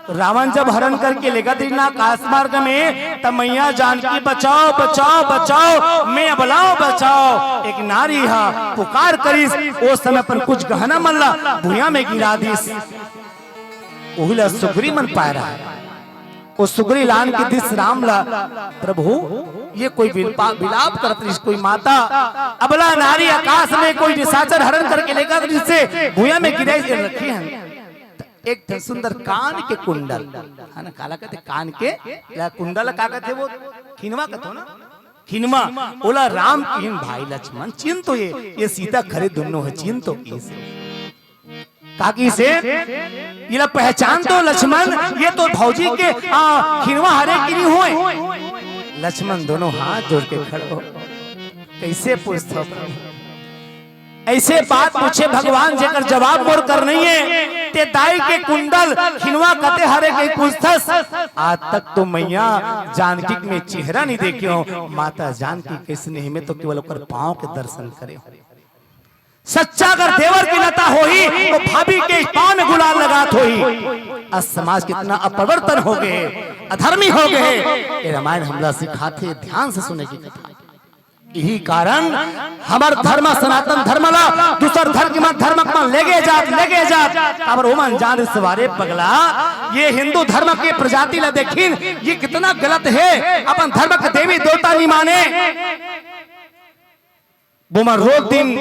रावण जब हरण करके लेगत रिहिस ना आकाश मार्ग में, तब मैया जानकी, "बचाओ, बचाओ, बचाओ, मैं अबला हूं, बचाओ।" एक नारी ह पुकार करिस, ओ समय अपन कुछ गहना मन ला भुइयां में गिरा दिस। ओही ला सुग्री मन पाय रहय। ओ सुग्री लान के दिस राम ला, "प्रभु, ये कोई विलपा-, विलाप करत रिहिस, कोई माता, अबला नारी आकाश में कोई निशाचर हरण करके लेगत रिहिस, भुइयां में गिराइस के रखे हन।" एक ठन सुंदर कान के कुंडल, हे ना, काला कथे कान के, या कुंडल का कथे वो, खिनवा कथो ना, खिनवा, ओला राम किहिन, "भाई लक्ष्मण, चिन तो ये, ये सीता खरे दुन्नो हे, चिन तो इसे।" का किसे? "इला पहचान तो लक्ष्मण, ये तो भौजी के, आ, खिनवा हरे कि नहीं होय?" लक्ष्मण दोनों हाथ जोड़ के खड़े हो। कइसे पूछथव? अइसे बात पूछे भगवान, जेकर जवाब मोर कर नइ हे। ते दाई के कुंडल खिनवा कते हरे कहि पूछथस। आज तक तो मैया जानकी के मैं चेहरा नइ देखे हों। माता जानकी कइसने हे, मैं तो केवल ओकर पाँव के दर्शन करे हों। सच्चा अगर देवर के नता होही, तो भाभी के पाँव में गुलाल लगात होही। आज समाज कितना अपरिवर्तन हो गे हे, अधर्मी हो गे हे। ये रामायण हमला सिखाथे, ध्यान से सुने के कथा। इही कारण हमर धर्म, सनातन धर्म ला दूसर धर्म के मन, धर्म के मन लेगे जात, लेगे जात। काबर ओमन जान रिहिस, "अरे पगला, ये हिंदू धर्म के प्रजाति ला देखिन, ये कितना गलत हे, अपन धर्म के देवी देवता नइ माने।" वो मन रोज दिन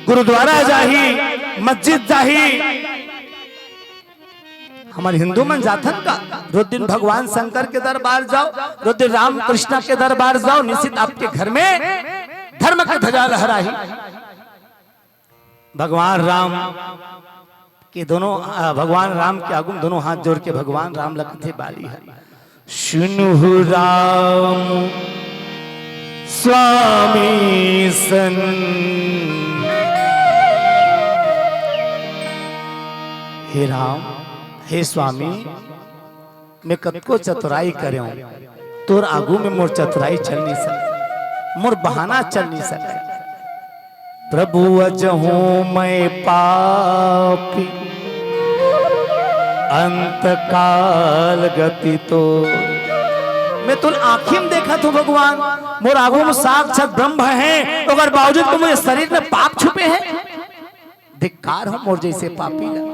गुरुद्वारा जाही, मस्जिद जाही। हमर हिंदू मन जाथन का? रोज दिन भगवान शंकर के दरबार जाओ, रोज दिन राम कृष्णा के दरबार जाओ, निश्चित आपके घर में धर्म के ध्वजा लहराही। भगवान राम के दोनों, अ, भगवान राम के आगू में दोनों हाथ जोड़ के भगवान राम ला कथे, "बाली ह, सुनहु राम स्वामी सन।" हे राम, हे स्वामी, मैं कतको चतुराई करेंव, तोर आगू में मोर चतुराई चल नइ सके, मोर बहाना चल नइ सके। प्रभु अजहूँ मैं पापी, अंतकाल गति तो मैं तुन आँखी म देखत हूँ भगवान, मोर आगू म साक्षात ब्रह्म हे, ओकर बावजूद तुमन शरीर म पाप छुपे हे। धिक्कार हो मोर जइसे पापी ला।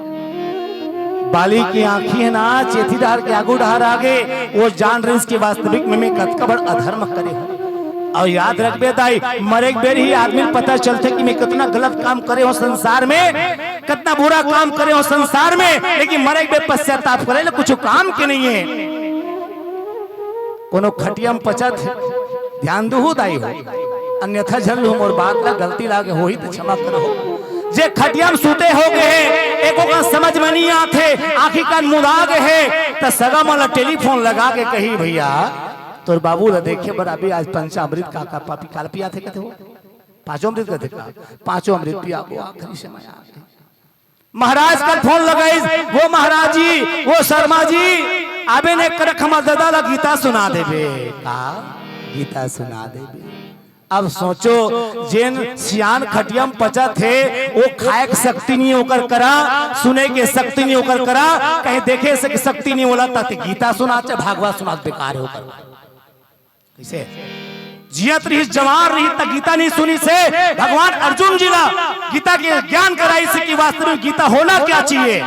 बाली के आँखी हे ना, चेथी डहर के आगू डहर आगे, वो जान रहिस कि वास्तविक में मैं कतका बड़ अधर्म करे हूँ। अउ याद रखबे दाई, मरे के बेर ही आदमी ल पता चलथे कि मैं कतना गलत काम करे हूँ संसार में, कतना बुरा काम करे हूँ संसार में, लेकिन मरे के बेर पश्चाताप करे ले कुछ काम के नहीं है। कोनो खटिया म पचत हे, ध्यान दुहू दाई हो, अन्यथा झन लू मोर बात ला, गलती लागे होही त क्षमा करहू। जे खटिया म सुते हो गे हे, एको का समझ में नहीं आथे, आँखी कान मुदा गे हे, त सगा मन ला टेलीफोन लगा के कही, "भैया, तोर बाबू ला देखे बर अभी आज पंचामृत का, का पापी काल पियाथे?" कथे, "वो पाँचों अमृत कथे का? पाँचों अमृत पियाबो, आखिरी समय आ गे।" महाराज कल फोन लगाइस, "वो महाराज जी, वो शर्मा जी, आबे ने करक हमर ददा ला गीता सुना देबे।" का? गीता सुना देबे। अब सोचो, जेन सियान खटिया म पचत हे, वो खाए के शक्ति नहीं ओकर करा, सुने के शक्ति नहीं ओकर करा, कहीं देखे से के शक्ति नहीं होला, त गीता सुनात हे, भागवत सुनात हे, बेकार हे ओकर। कइसे? जियत रहिस, जवान रहिस, त गीता नहीं सुनिस हे। भगवान अर्जुन जी ला गीता के ज्ञान कराइस हे कि वास्तव में गीता होना क्या चाहिए।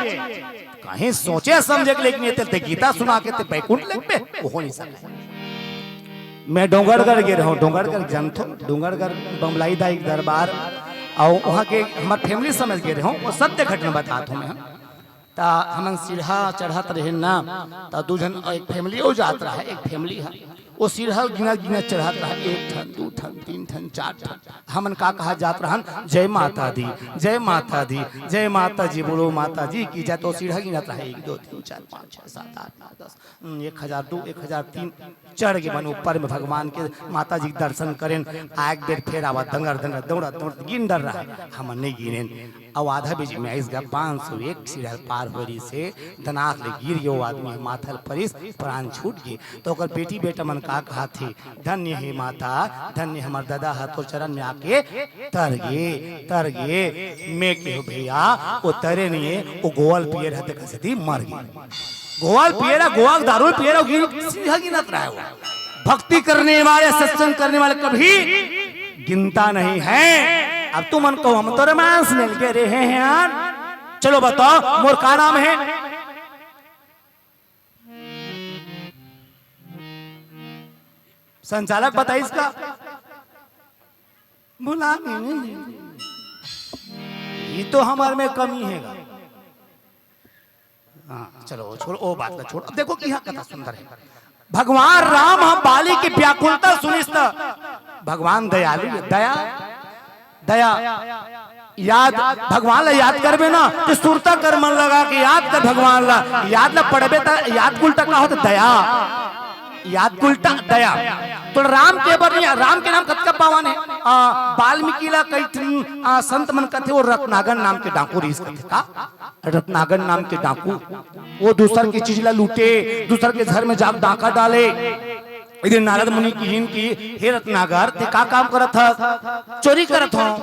कहीं सोचे समझे के, लेकिन ये ते गीता सुना के ते बैकुंठ लगबे, वो हो नहीं सके। मैं डोंगरगढ़ गे रहूं, डोंगरगढ़ जानथो, डोंगरगढ़ बमलाई दाई के दरबार, अउ वहाँ के हमर family समझ गे रहूं, वो सत्य घटना बतात हूँ मैं। त हमन सीढ़ा चढ़त रहेन ना, त दू झन, एक family अउ जात रहा, एक family ह, वो सीढ़ा गिनत गिनत चढ़त रहा, एक ठन, दू ठन, तीन ठन, चार ठन। हमन का कहा जात रहन, "जय माता दी, जय माता दी, जय माता जी, बोलो माता जी की जय।" तो सीढ़ा गिनत रहा, एक, दो, तीन, चार, पाँच, छः, सात, आठ, नौ, दस, हम्म, एक हजार दू, एक हजार तीन, चढ़ के मन ऊपर में भगवान के, माता जी के दर्शन करेन। आए के बेर फेर आवा, दंगर दंगर दौड़त दौड़त गिन डर रहा, हमन नहीं गिनेन। अउ आधा बीच में आइस गा, पाँच सौ एक सीढ़ा पार हो रहिस हे, दनाक ले गिर गे वो आदमी, माथा ल परिस, प्राण छूट गे। तो ओकर बेटी बेटा मन का कहाथे, "धन्य हे माता, धन्य हमर ददा ह तोर चरण में आके तर गे, तर गे।" मैं केहूँ भैया, वो तरे नहीं हे, वो गोवल पिए रहिथे, कइसे दी मर गे। गोवल पिए रहा, गोवा के दारू पिए रहा, गिन, सीढ़ा गिनत रहा है वो। भक्ति करने वाले, सत्संग करने वाले कभी गिनता नहीं है। अब तुमन कहो, "हम तो रामायण सुने ल गे रहे हैं यार।" चलो बताओ, मोर का नाम है? संचालक बताइस का? भुला नहीं, नहीं, नहीं। ये तो हमर में कमी हे गा। हाँ, चलो, छोड़ो, वो बात ला छोड़ो। अब देखो कि यहाँ कथा सुंदर हे। भगवान राम ह बाली के व्याकुलता सुनिस त भगवान दयालु हे, दया, दया। याद, भगवान ला याद करबे ना, त सुरता कर, मन लगा के याद कर भगवान ला। याद ला पढ़बे त याद के उल्टा का होथे? दया। याद के उल्टा दया। तो राम के बर नहीं, राम के नाम कतका पावन हे। आ, वाल्मीकि ला कई ठन, आ, संत मन कथे, वो रत्नागर नाम के डाकू रहिस कथे का? रत्नागर नाम के डाकू, वो दूसर के चीज ला लूटे, दूसर के घर में जाके डाका डाले। एक दिन नारद मुनि किहिन कि, "हे रत्नागर, ते का काम करत हस?" "चोरी करत हंव।"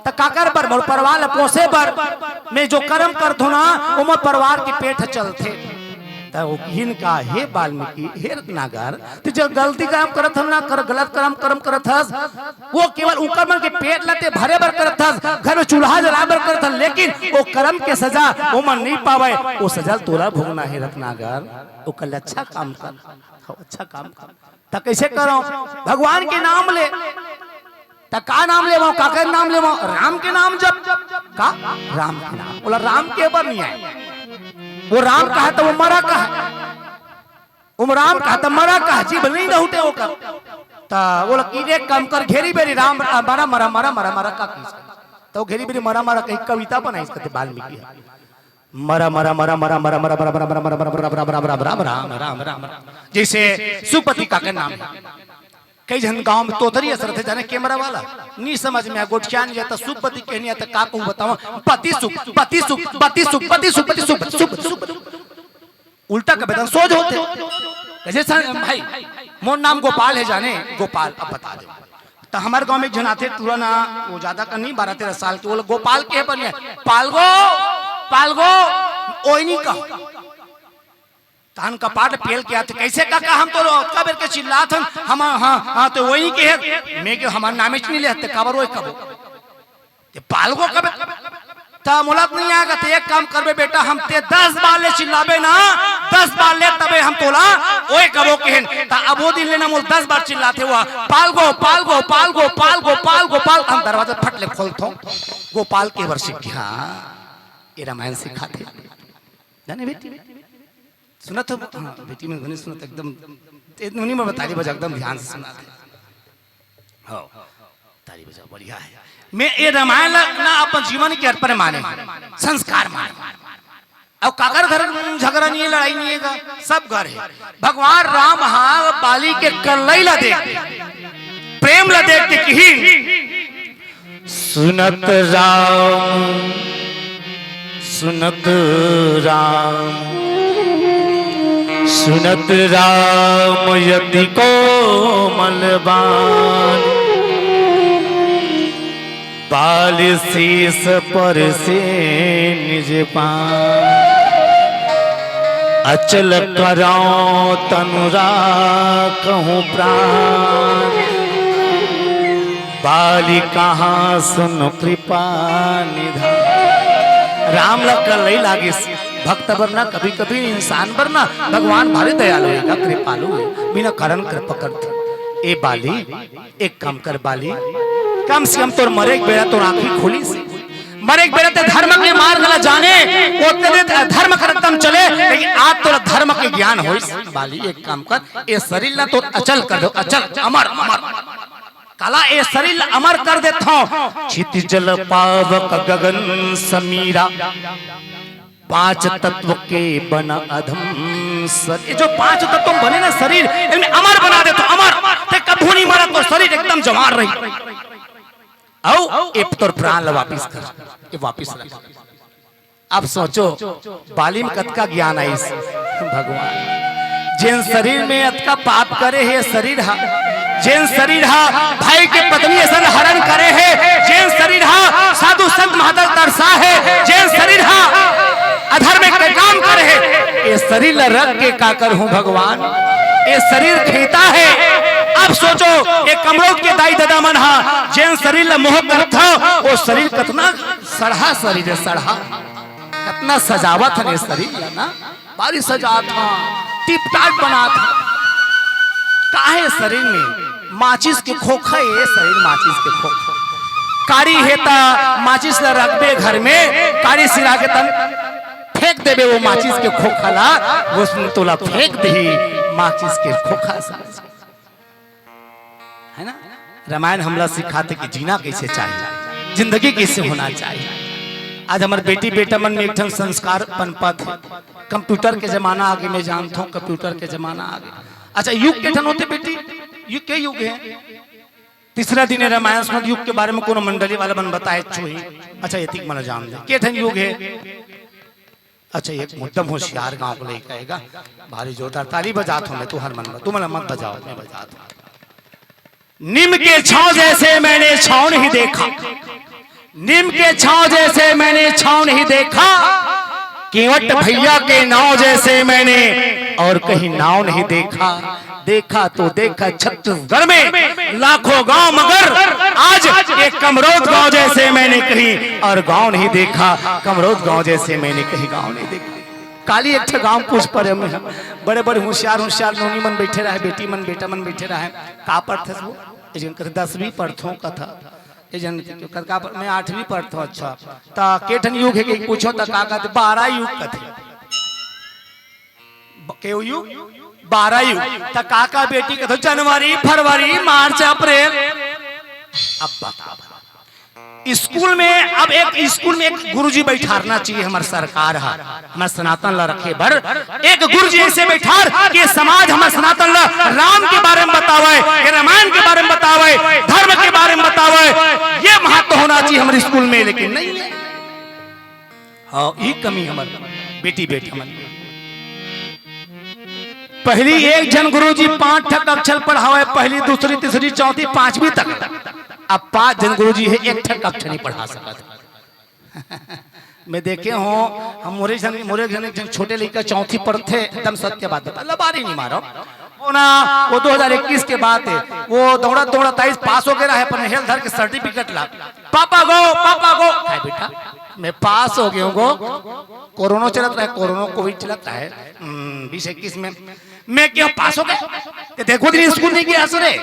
"त काकर बर?" "मोर परवार ला पोसे बर, मैं जो करम करत हंव ना, वो मोर परवार के पेट ह चलथे।" त वो किहिन का, "हे वाल्मीकि, हे रत्नागर, ते जो गलती काम करत हस ना, कर, गलत करम, करम करत हस, वो केवल उकर मन के पेट ला ते भरे बर करत हस, घर में चूल्हा जलाए बर करत हस, लेकिन वो करम के सजा वो मन नहीं पावय, वो सजा तोला भोगना हे रत्नागर, ओकर ले अच्छा काम कर, हाँ, अच्छा काम कर।" त कइसे करंव? भगवान के नाम ले। त का नाम लेवंव? काकर नाम लेवंव? राम के नाम जप। का? राम के नाम। बोला, राम के बर नहीं आय। वो राम कहा त वो मरा कहा। वो राम कहा त मरा कहा। जीभ नहीं रहूटे ओकर। त बोला कि एक काम कर, घेरी बेरी राम, आ, मरा, मरा, मरा, मरा, मरा का कहिस? त वो घेरी बेरी मरा, मरा कही कविता बनाइस कथे वाल्मीकि ह। मरा, मरा, मरा, मरा, मरा, राम, राम, राम, राम, राम, राम, राम, राम, राम, राम, राम। जइसे सुखपति काकर नाम हे। कई झन गांव में तोतरी अस रथे, जाने कैमरा वाला, नी समझ में आ, गोठियान या त सुखपति कहनी आ, त का कहूं बतावंव, पति सुख, पति सुख, पति सुख, पति सुख, पति सुख, पति सुख, पति सुख। उल्टा कबे तन सोझ होथे। जइसे भाई, मोर नाम गोपाल हे जाने, गोपाल, अब बता दे। त हमर गांव में एक झन आथे टूरा ना, वो जादा का नहीं, बारह तेरह साल के, वो गोपाल के बने, "पालगो, पालगो", ओई नहीं कहा। कान कपाट पेल के आथे, "कइसे काका, हम तो अतका बेर के चिल्लात हन, हम, हाँ, हाँ, तो वही के हे।" मैं के, "हमर नामेच नइ लेहत, काबर वही कबो? ते पालगो कबे?" "त मोला त नइ आय गा, ते एक काम करबे बेटा, हम ते दस बार ले चिल्लाबे ना, दस बार ले तबे हम तोला ओए कबो कहेन।" त अब वो दिन ले ना मोला दस बार चिल्लाथे, वो "पालगो, पालगो, पालगो।" हम दरवाजा फट ले खोलथों, गोपाल के बर सीख गे। हाँ, ये रामायण सिखाथे। जाने बेटी, सुनत हो? हाँ, बेटी मन बने सुनत, एकदम, ए, नोनी मन ताली बजा, एकदम ध्यान से सुनत हे। हाँ, ताली बजा, बढ़िया हे। मैं ये रामायण ला ना अपन जीवन के अर्पण माने, संस्कार माने। अउ काकर घर झगड़ा नइ हे, लड़ाई नइ हे गा, सब घर हे। भगवान राम हा बाली के कल्लई ला देख, प्रेम ला देख के किहिन, सुनत राम, सुनत राम, सुनत राम यति कोमल बान। बाल शीस पर से निज पान। अचल करौं तनु राखहु प्राण। बाली कहाँ सुन कृपा निधान। राम ला कल्लई लागिस। भक्त बर ना, कभी-कभी इंसान बर ना भगवान भारी दयालु हे, कृपालु हे, बिना कारण कृपा करथे। ए बाली, एक काम कर बाली, कम से कम तोर मरे के बेरा तोर आँखी खुलिस। मरे के बेरा ते धर्म के मार्ग ला जाने, ओतने दिन ते अधर्म के रस्ता म चले, लेकिन आज तोला धर्म के ज्ञान होइस। बाली, एक काम कर, ए शरीर ला तोर अचल कर देवं, अचल, अमर, अमर। काला ए शरीर ला अमर कर देथंव। क्षिति जल पावक गगन समीरा, पांच तत्व के बना अधम शरीर। ये जो पांच तत्व बने ना शरीर, इनमें अमर बना देथंव, अमर। ते कभू नइ मरस, तोर शरीर एकदम जवान रही। अउ ए तोर प्राण ला वापिस कर, ये वापिस रख। अब सोचो, बाली म कतका ज्ञान आइस। भगवान, जेन शरीर में अतका पाप करे हे शरीर हा, जेन शरीर हा भाई के पत्नी असन हरण करे हे, जेन शरीर हा साधु संत महात्मा ल तरसा हे, जेन शरीर हा अधर्म के काम करे हे, ए शरीर ला रख के का करहूं भगवान? ए शरीर खेंता हे। अब सोचो, ए कमरौद के दाई ददा मन हा जेन शरीर ला मोह करथंव, वो शरीर कतना सड़हा शरीर हे, सड़हा। कतना सजावत हन ए शरीर ला ना, भारी सजात हन, टिप टाप बनात हन। काहे शरीर में माचिस के खोखा, ए शरीर माचिस के खोखा। काड़ी हे त माचिस ला रखबे घर में, काड़ी सिरा के तहन फेंक देबे वो माचिस के खोखा ला, वो तोला फेंक देही माचिस के खोखा सा। है ना? रामायण हमला सिखाथे कि जीना कइसे चाही, जिंदगी कइसे होना चाही। आज हमर बेटी बेटा मन में एक ठन संस्कार पनपत हे। कंप्यूटर के जमाना आगे, मैं जानथंव, कंप्यूटर के जमाना आगे। अच्छा, युग के ठन होथे बेटी, युग के युग हे। तीसरा दिन रामायण सुनत, युग के बारे में कोनो मंडली वाला मन बताए छुही। अच्छा, एतिक मन जान दे। के ठन युग हे? अच्छा, एक एकदम होशियार गांव के लइका हे गा, भारी जोरदार ताली बजात हंव मैं, तुंहर मन बर, तुमन मत बजाओ, मैं बजात हंव। नीम के छांव जैसे मैंने छांव नहीं देखा, नीम के छांव जैसे मैंने छांव नहीं देखा, केवट भैया के नाव जैसे मैंने और कहीं नाव नहीं देखा। देखा तो देखा छत्तीसगढ़ में लाखों गांव, मगर आज एक कमरौद गांव जैसे मैंने कहीं और गांव नहीं देखा, कमरौद गांव जैसे मैंने कहीं गांव नहीं देखा। काली एक ठे गांव पूछ परे में, बड़े बड़े होशियार होशियार नोनी मन बैठे रहे, बेटी मन बेटा मन बैठे रहे, का पढ़थस वो? एक झन कथे दसवीं पढ़थों कथा, एक झन कथे का पढ़-, मैं आठवीं पढ़थों। अच्छा, त के ठन युग हे के पूछों त का कथे? बारह युग कथे। ब-, के युग? बारह युग। त का का बेटी कथे? जनवरी, फरवरी, मार्च, अप्रैल। अब बता, स्कूल में, अब एक स्कूल में एक गुरुजी बैठारना चाहिए, हमर सरकार हा, हमर सनातन ला रखे बर एक गुरुजी ऐसे बैठार के समाज हमर सनातन ला राम के बारे में बतावे, के रामायण के बारे में बतावे, धर्म के बारे में बतावे। ये महत्व होना चाहिए हमर स्कूल में, लेकिन नहीं है। हाँ, ई कमी हमर बेटी बेटा मन। पहली एक झन गुरुजी पांच ठक अक्षर पढ़ावे, पहली, दूसरी, तीसरी, चौथी, पांचवीं तक। अब पांच झन गुरुजी हे, एक ठक अक्षर नहीं पढ़ा सकत। मैं देखे हों, हम मोरे झन, मोरे झन एक झन छोटे लइका चौथी पढ़थे, एकदम सत्य बात बता, लबारी नहीं मारो। वो ना, वो दो हज़ार इक्कीस के बात हे, वो दौड़त दौड़त आइस, पास हो गे रहे, अपन हेल धर के सर्टिफिकेट ला, "पापा गो, पापा गो।" "काय बेटा?" "मैं पास हो गे हों गो।" कोरोना चलत रहे, कोरोना कोविड चलत रहे, हम्म, बीस इक्कीस में। मैं कहेंव, "पास हो गे?" "ते देखो दिन स्कूल नहीं गे हस रे।"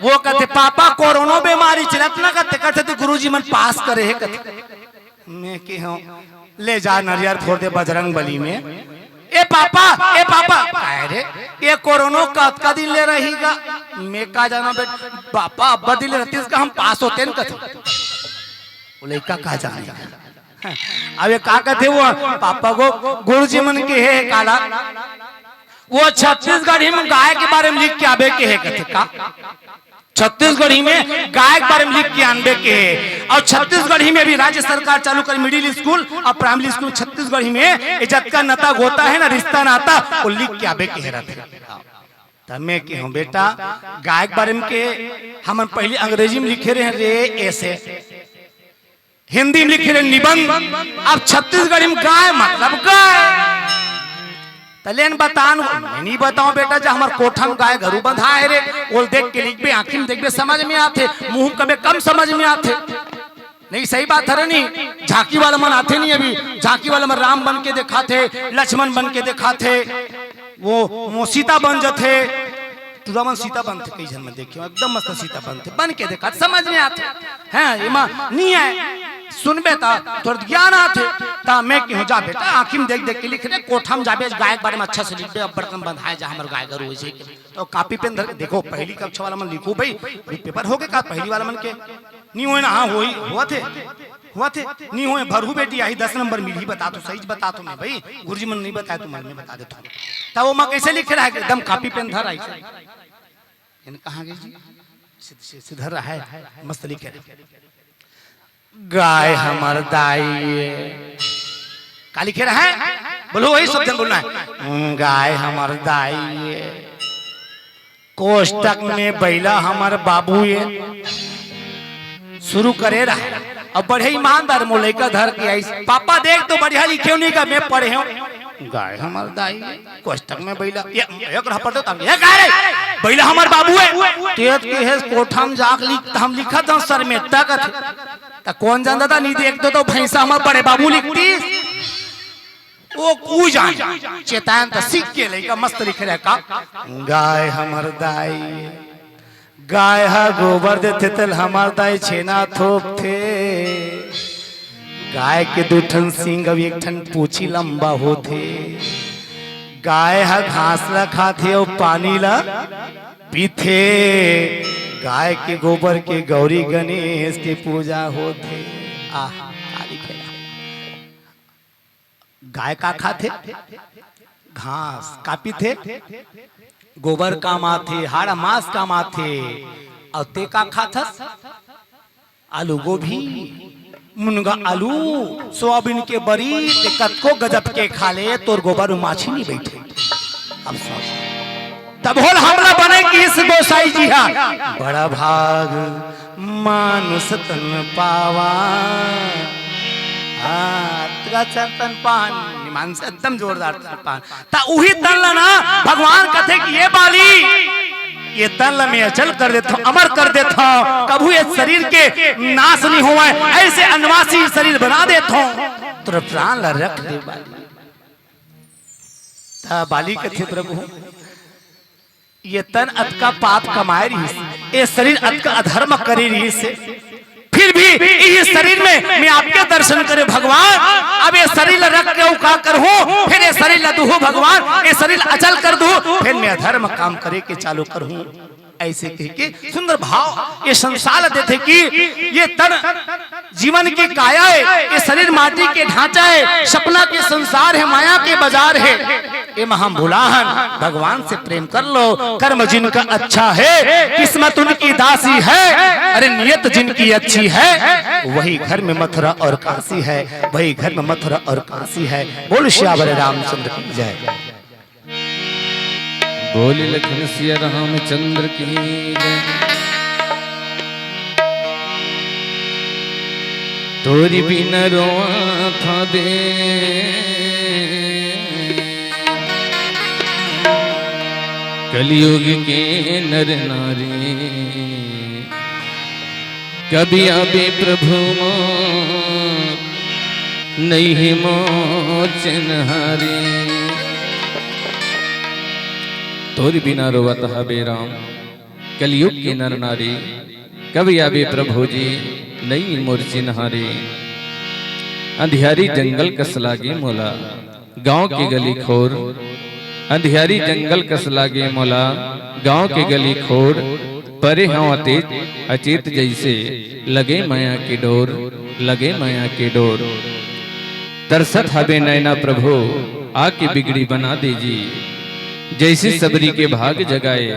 वो कथे, "पापा, कोरोना बीमारी चलत ना," कथे, कथे, "तो गुरुजी मन पास करे हे," कथे। मैं कहेंव, "ले जा नरियर फोर दे बजरंग बली में।" "ए पापा, ए पापा।" "काय रे?" "ये कोरोना कतका दिन ले रही गा?" "मैं का जानों बेटा।" "पापा, अब्बड़ दिन ले रहतिस गा, हम पास होतेन," कथे। वो लइका का जाने। अब ये का कथे वो, "पापा गो, गुरुजी मन कहे हे काला, वो छत्तीसगढ़ी में गाय के बारे में लिख के आबे कहे हे," कथे। "का?" "छत्तीसगढ़ी में गाय के बारे में लिख के आनबे कहे हे, अउ छत्तीसगढ़ी में भी राज्य सरकार चालू करे मिडिल स्कूल अउ प्राइमरी स्कूल छत्तीसगढ़ी में, ये जतका नता गोता हे ना, रिश्ता नाता, वो लिख के आबे कहे रथे।" त मैं कहेंव, "बेटा, गाय के बारे में कहे, हमन पहिली अंग्रेजी में लिखे रहेन रे, ऐसे।" हिंदी में लिखे रहे निबंध, अब छत्तीसगढ़ी में गाय मतलब गाय। त लेन बतान, मैं नहीं बताओं बेटा, जा हमर कोठा में गाय गरू बंधाय हे रे, ओला देख के लिखबे, आँखी में देखबे, समझ में आथे, मुँह में कबे कम समझ में आथे। नहीं, सही बात हरे नहीं, झांकी वाला मन आथे नहीं अभी, झांकी वाला मन राम बन के देखाथे, लक्ष्मण बन के देखाथे, वो, वो सीता बन जथे, टुरा मन सीता बनथे, कई झन मन देखे, एकदम मस्त सीता बनथे, बन के देखा, समझ में आथे। हैं, एमा नहीं आय, सुनबे त तोर ज्ञान आथे। त मैं कहेंव, "जा बेटा, आँखी में देख देख के लिख रे, कोठा में जाबे, गाय के बारे में अच्छा से लिखबे, अब्बड़ कन बंधाय जा हमर गाय गरू होइसे।" त कॉपी पेन धर के देखो, पहिली कक्षा वाला मन लिखो भाई, अभी पेपर हो गे का पहिली वाला मन के? नहीं होय ना, हाँ होई, होवत हे। होवत हे, नहीं होय, भरहू बेटी आही, दस नंबर मिलही, बताथों, सही बताथों मैं भाई, गुरुजी मन नहीं बताय, तुमन मैं बता देथों। त वो माँ कैसे लिखे रहा है, एकदम कॉपी पेन धर आई। एन कहाँ गे जी? सिध-, सिध-, सिधर रहा है, मस्त लिखे रहा है। गाय हमर दाई ए। का लिखे रहा है? बोलो, वही सब जन बोलना है। हम्म, गाय हमर दाई ए। कोष्टक में बैला हमर बाबू ए। शुरू करे रहा। अब बड़े ईमानदार मोर लइका धर के आइस, "पापा देख तो बढ़िया लिखे हो नहीं का, मैं पढ़े हूँ।" गाय हमर दाई ए, कोष्टक में बैला, ये, एक रहा पढ़ते तब, "ये गाय रे, बैला हमर बाबू ए।" तेज के हे कोठा में जाके लिख, हम लिखत हन सर में तक। त कौन जानता था, नहीं देख दो तो भैंसा हमर बड़े बाबू लिखती। वो कू जान, चेतायन त सीख के लइका मस्त लिखे रहे का, गाय हमर दाई, गाय ह गोबर देथे तेल हमर दाई छेना थोपथे, गाय के दू ठन सींग अउ एक ठन पूछी लंबा होथे, गाय ह घास ल खाथे अउ पानी ल पीथे, गाय के गोबर के गौरी गणेश के पूजा होथे। आहा, का लिखे हे। गाय का खाथे? घास। का पीथे? गोबर काम आथे, हाड़ मांस काम आथे। अउ ते का खाथस? आलू गोभी, मुनगा आलू, सोयाबीन के बरी, ते कतको गजब के खा ले, तोर गोबर में माछी नहीं बैठे। अब सोच, तब होल हमला बने किहिस गोसाई जी हा, बड़ा भाग मानुष तन पावा। हाँ, तेरा चंदन पान, मानुष एकदम जोरदार तन पान। त उही तन ला ना भगवान कथे कि ये बाली, ये तन ला मैं अचल कर देथों, अमर कर देथों, कभू ये शरीर के नाश नहीं होवय, ऐसे अनवासी शरीर बना देथों, तोर प्राण ला रख ले बाली। त बाली कथे, प्रभु, ये तन अतका पाप कमाए रहिस, ये शरीर अतका अधर्म करे रहिस, फिर भी ये शरीर में मैं आपके दर्शन करे भगवान, अब ये शरीर ला रख के अउ का करहूं, फिर ये शरीर ला दूहूं भगवान, ये शरीर अचल कर दूहूं, फिर मैं अधर्म काम करे के चालू करहूं। ऐसे कह के सुंदर भाव ये संसार ला देथे कि ये तन जीवन की काया है, ये शरीर माटी के ढांचा है, सपना के संसार है, माया के बाजार है। ये महाभुलाहन भगवान से प्रेम कर लो। कर्म जिनका अच्छा है, किस्मत उनकी दासी है। अरे नियत जिनकी अच्छी है, वही घर में मथुरा और काशी है, वही घर में मथुरा और काशी है। बोल सियावर रामचंद्र की जय। बोल लखन सिया रामचंद्र की जय। तोरी बिना रोवत हबे कलयुग के नर नारी। कब आबे प्रभु मोर, नइ हे मोर चिन्हारी। तोरी बिना रोवत हबे राम कलयुग के नर नारी। कब आबे प्रभु जी, नइ मोर चिन्हारी। अंधियारी जंगल कस लागे मोला, गांव के गली खोर। अंधियारी जंगल कस लागे मोला, गांव के गली खोर। परे हंव अतेत अचेत जइसे, लगे मया के डोर, लगे मया के डोर। तरसत हबे नैना प्रभु, आके बिगड़ी बना दे जी। जइसे सबरी के भाग जगाए,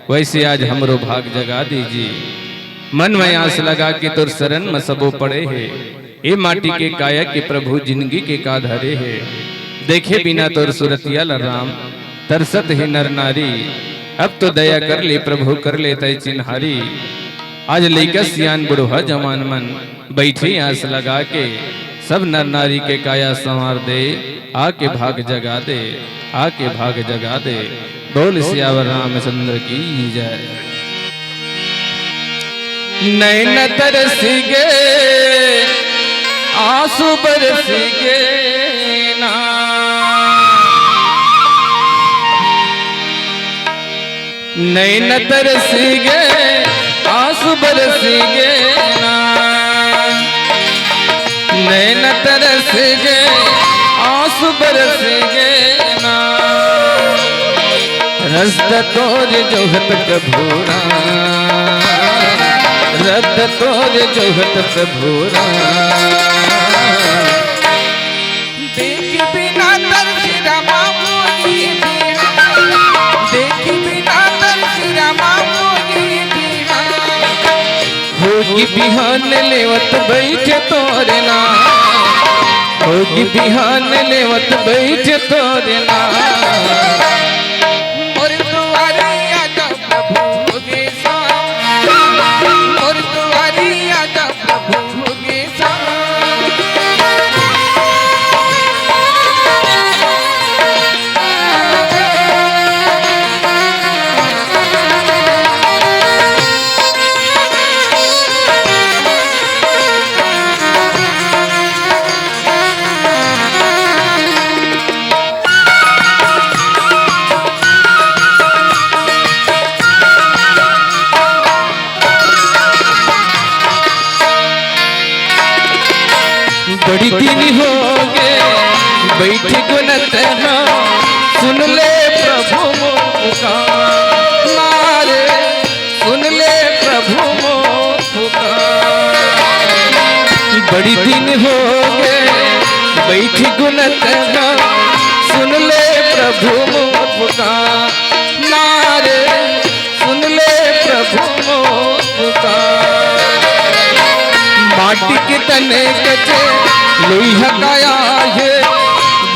वइसे आज हमरो भाग जगा दे जी। मन में आस लगा के तोर सरन म सबो पड़े हे। ए माटी के काया के प्रभु जिनगी के का धरे हे। देखे बिना तोर सुरतिया ल राम, तरसत हे नर नारी। अब तो दया कर ले प्रभु, कर ले तय चिन्हारी। आज लइका सियान बुढ़वा जवान मन बइठे आस लगा के, सब नर नारी के काया संवार दे, आके भाग जगा दे, आके भाग जगा दे। बोल सियावर रामचंद्र की जय। नैन तरस गे, आंसू बरस गे ना। नैन तरस गे, आंसू बरस गे ना। नैन तरस गे, आंसू बरस गे ना। रस द तोर जोहत प्रभु राम, रस द तोर जोहत प्रभु राम। देख बिना तरस रामा मोरी बिहान, देख बिना तरस रामा मोरी बिहान। होगी बिहान लेवत बइठे तोर नाम, होगी बिहान लेवत बइठे तोर नाम। मोर दुआरी आजा प्रभु होगे साम, मोर दुआरी आजा प्रभु होगे साम। बड़ी दिन होगे बइठे गुनत हा, सुन ले प्रभु मोर पुकार। सुन ले प्रभु मोर पुकार। बड़ी दिन होगे बइठे गुनत हा, सुन ले प्रभु मोर पुकार। सुन ले प्रभु मोर पुकार। माटी के तने कचे लोइहा काया हे,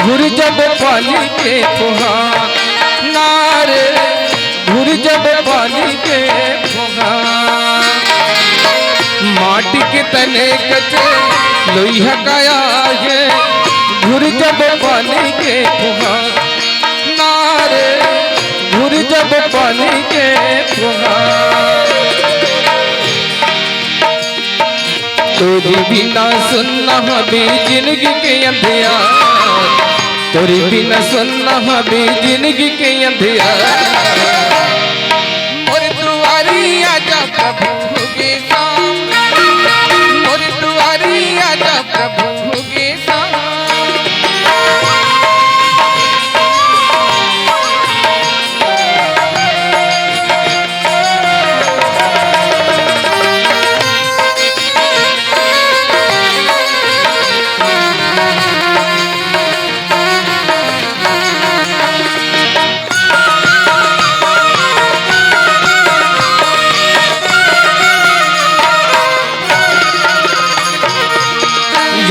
घुर जब पानी के फुहार। नारे घुर जब पानी के फुहार। माटी के तने कचे लोइहा काया हे, घुर जब पानी के फुहार। नारे घुर जब पानी के फुहार। तोरी बिना सुन्ना हबे जिनगी के अंधियार, तोरी बिना सुन्ना हबे जिनगी के अंधियार। मोर दुआरी आजा प्रभु होगे साम, मोर दुआरी आजा प्रभु होगे साम।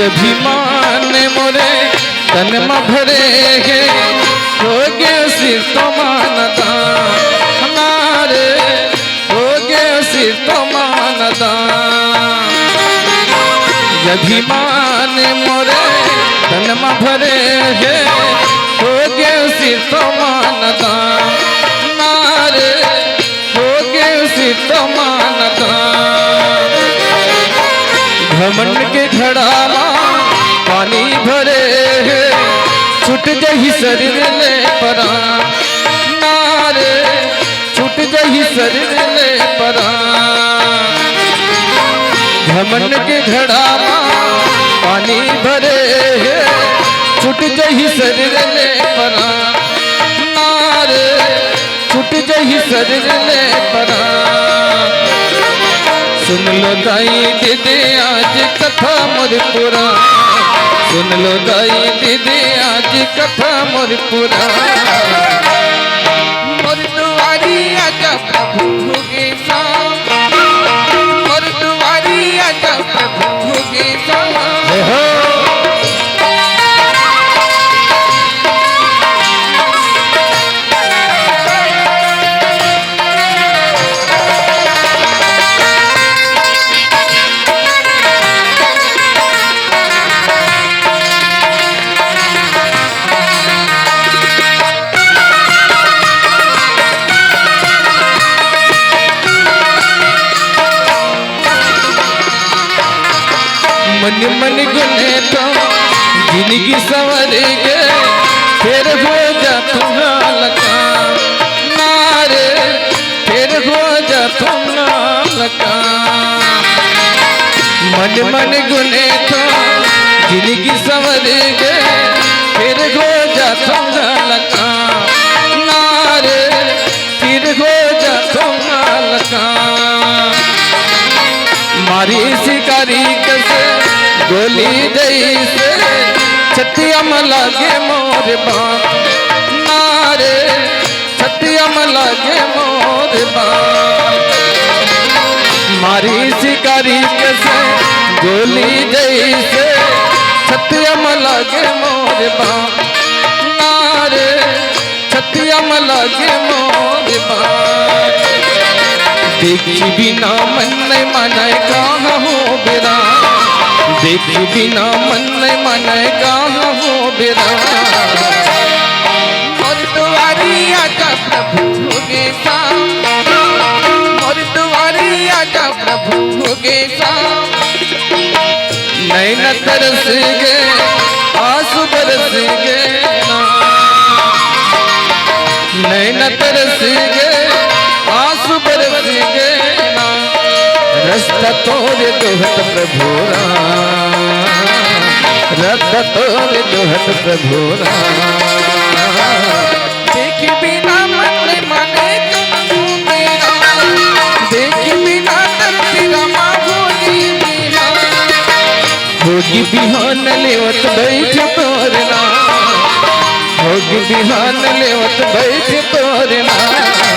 अभिमान मोरे तन म भरे हे, होगे सिर तो मानता हमारे, होगे सिर तो मानता। अभिमान मोरे तन म भरे हे, हो गे सिरतोमान दान। ना रे, हो गे सिरतोमान दान। घमंड के घड़ा म पानी भरे हे, छूट जही शरीर ले परान। ना रे, छूट जही शरीर ले परान। घमंड के घड़ा म पानी भरे हे, छूट जही शरीर ले परान। ना रे, छूट जही शरीर ले परान। सुन लो दाई दीदी आज कथा मोर पुरान। सुन लो दाई दीदी आज कथा मोर पुरान। मोर दुआरी आजा प्रभु योगेशा। मोर दुआरी आजा प्रभु योगेशा। हे हो। मन मन गुने तो जिंदगी संवर गे, फेर हो जाथों हल्का। ना रे, फेर हो जाथों हल्का। मन मन गुने तो जिंदगी संवर गे, फेर हो जाथों हल्का। ना रे, फिर हो जाथों हल्का। मारी शिकारी कस गोली जैसे, छतिया म लागे मोर बाप। ना रे, छतिया म लागे मोर बाप। मारी शिकारी कस गोली जैसे, छतिया म लागे मोर बाप। ना रे, छतिया म लागे मोर बाप। देखी बिना मन नहीं माने कहाँ हो बेरा। देखी बिना मन नहीं माने कहाँ हो बेरा। मोर दुआरी आजा प्रभु योगेशा। मोर दुआरी आजा प्रभु योगेशा। नैन तरस गे, आंसू बरस गे ना। नैन तरस गे, आंसू बरस गे ना। रस्ता तोरे दोहत प्रभु राम। रस्ता तोरे दोहत प्रभु राम। देखी बिना मन माने कहाँ हो बेरा। देखी बिना धरती रामा होगी बिहान। होगी बिहान लेवत बइठ तोर नाम। होगी बिहान लेवत बइठ तोर नाम।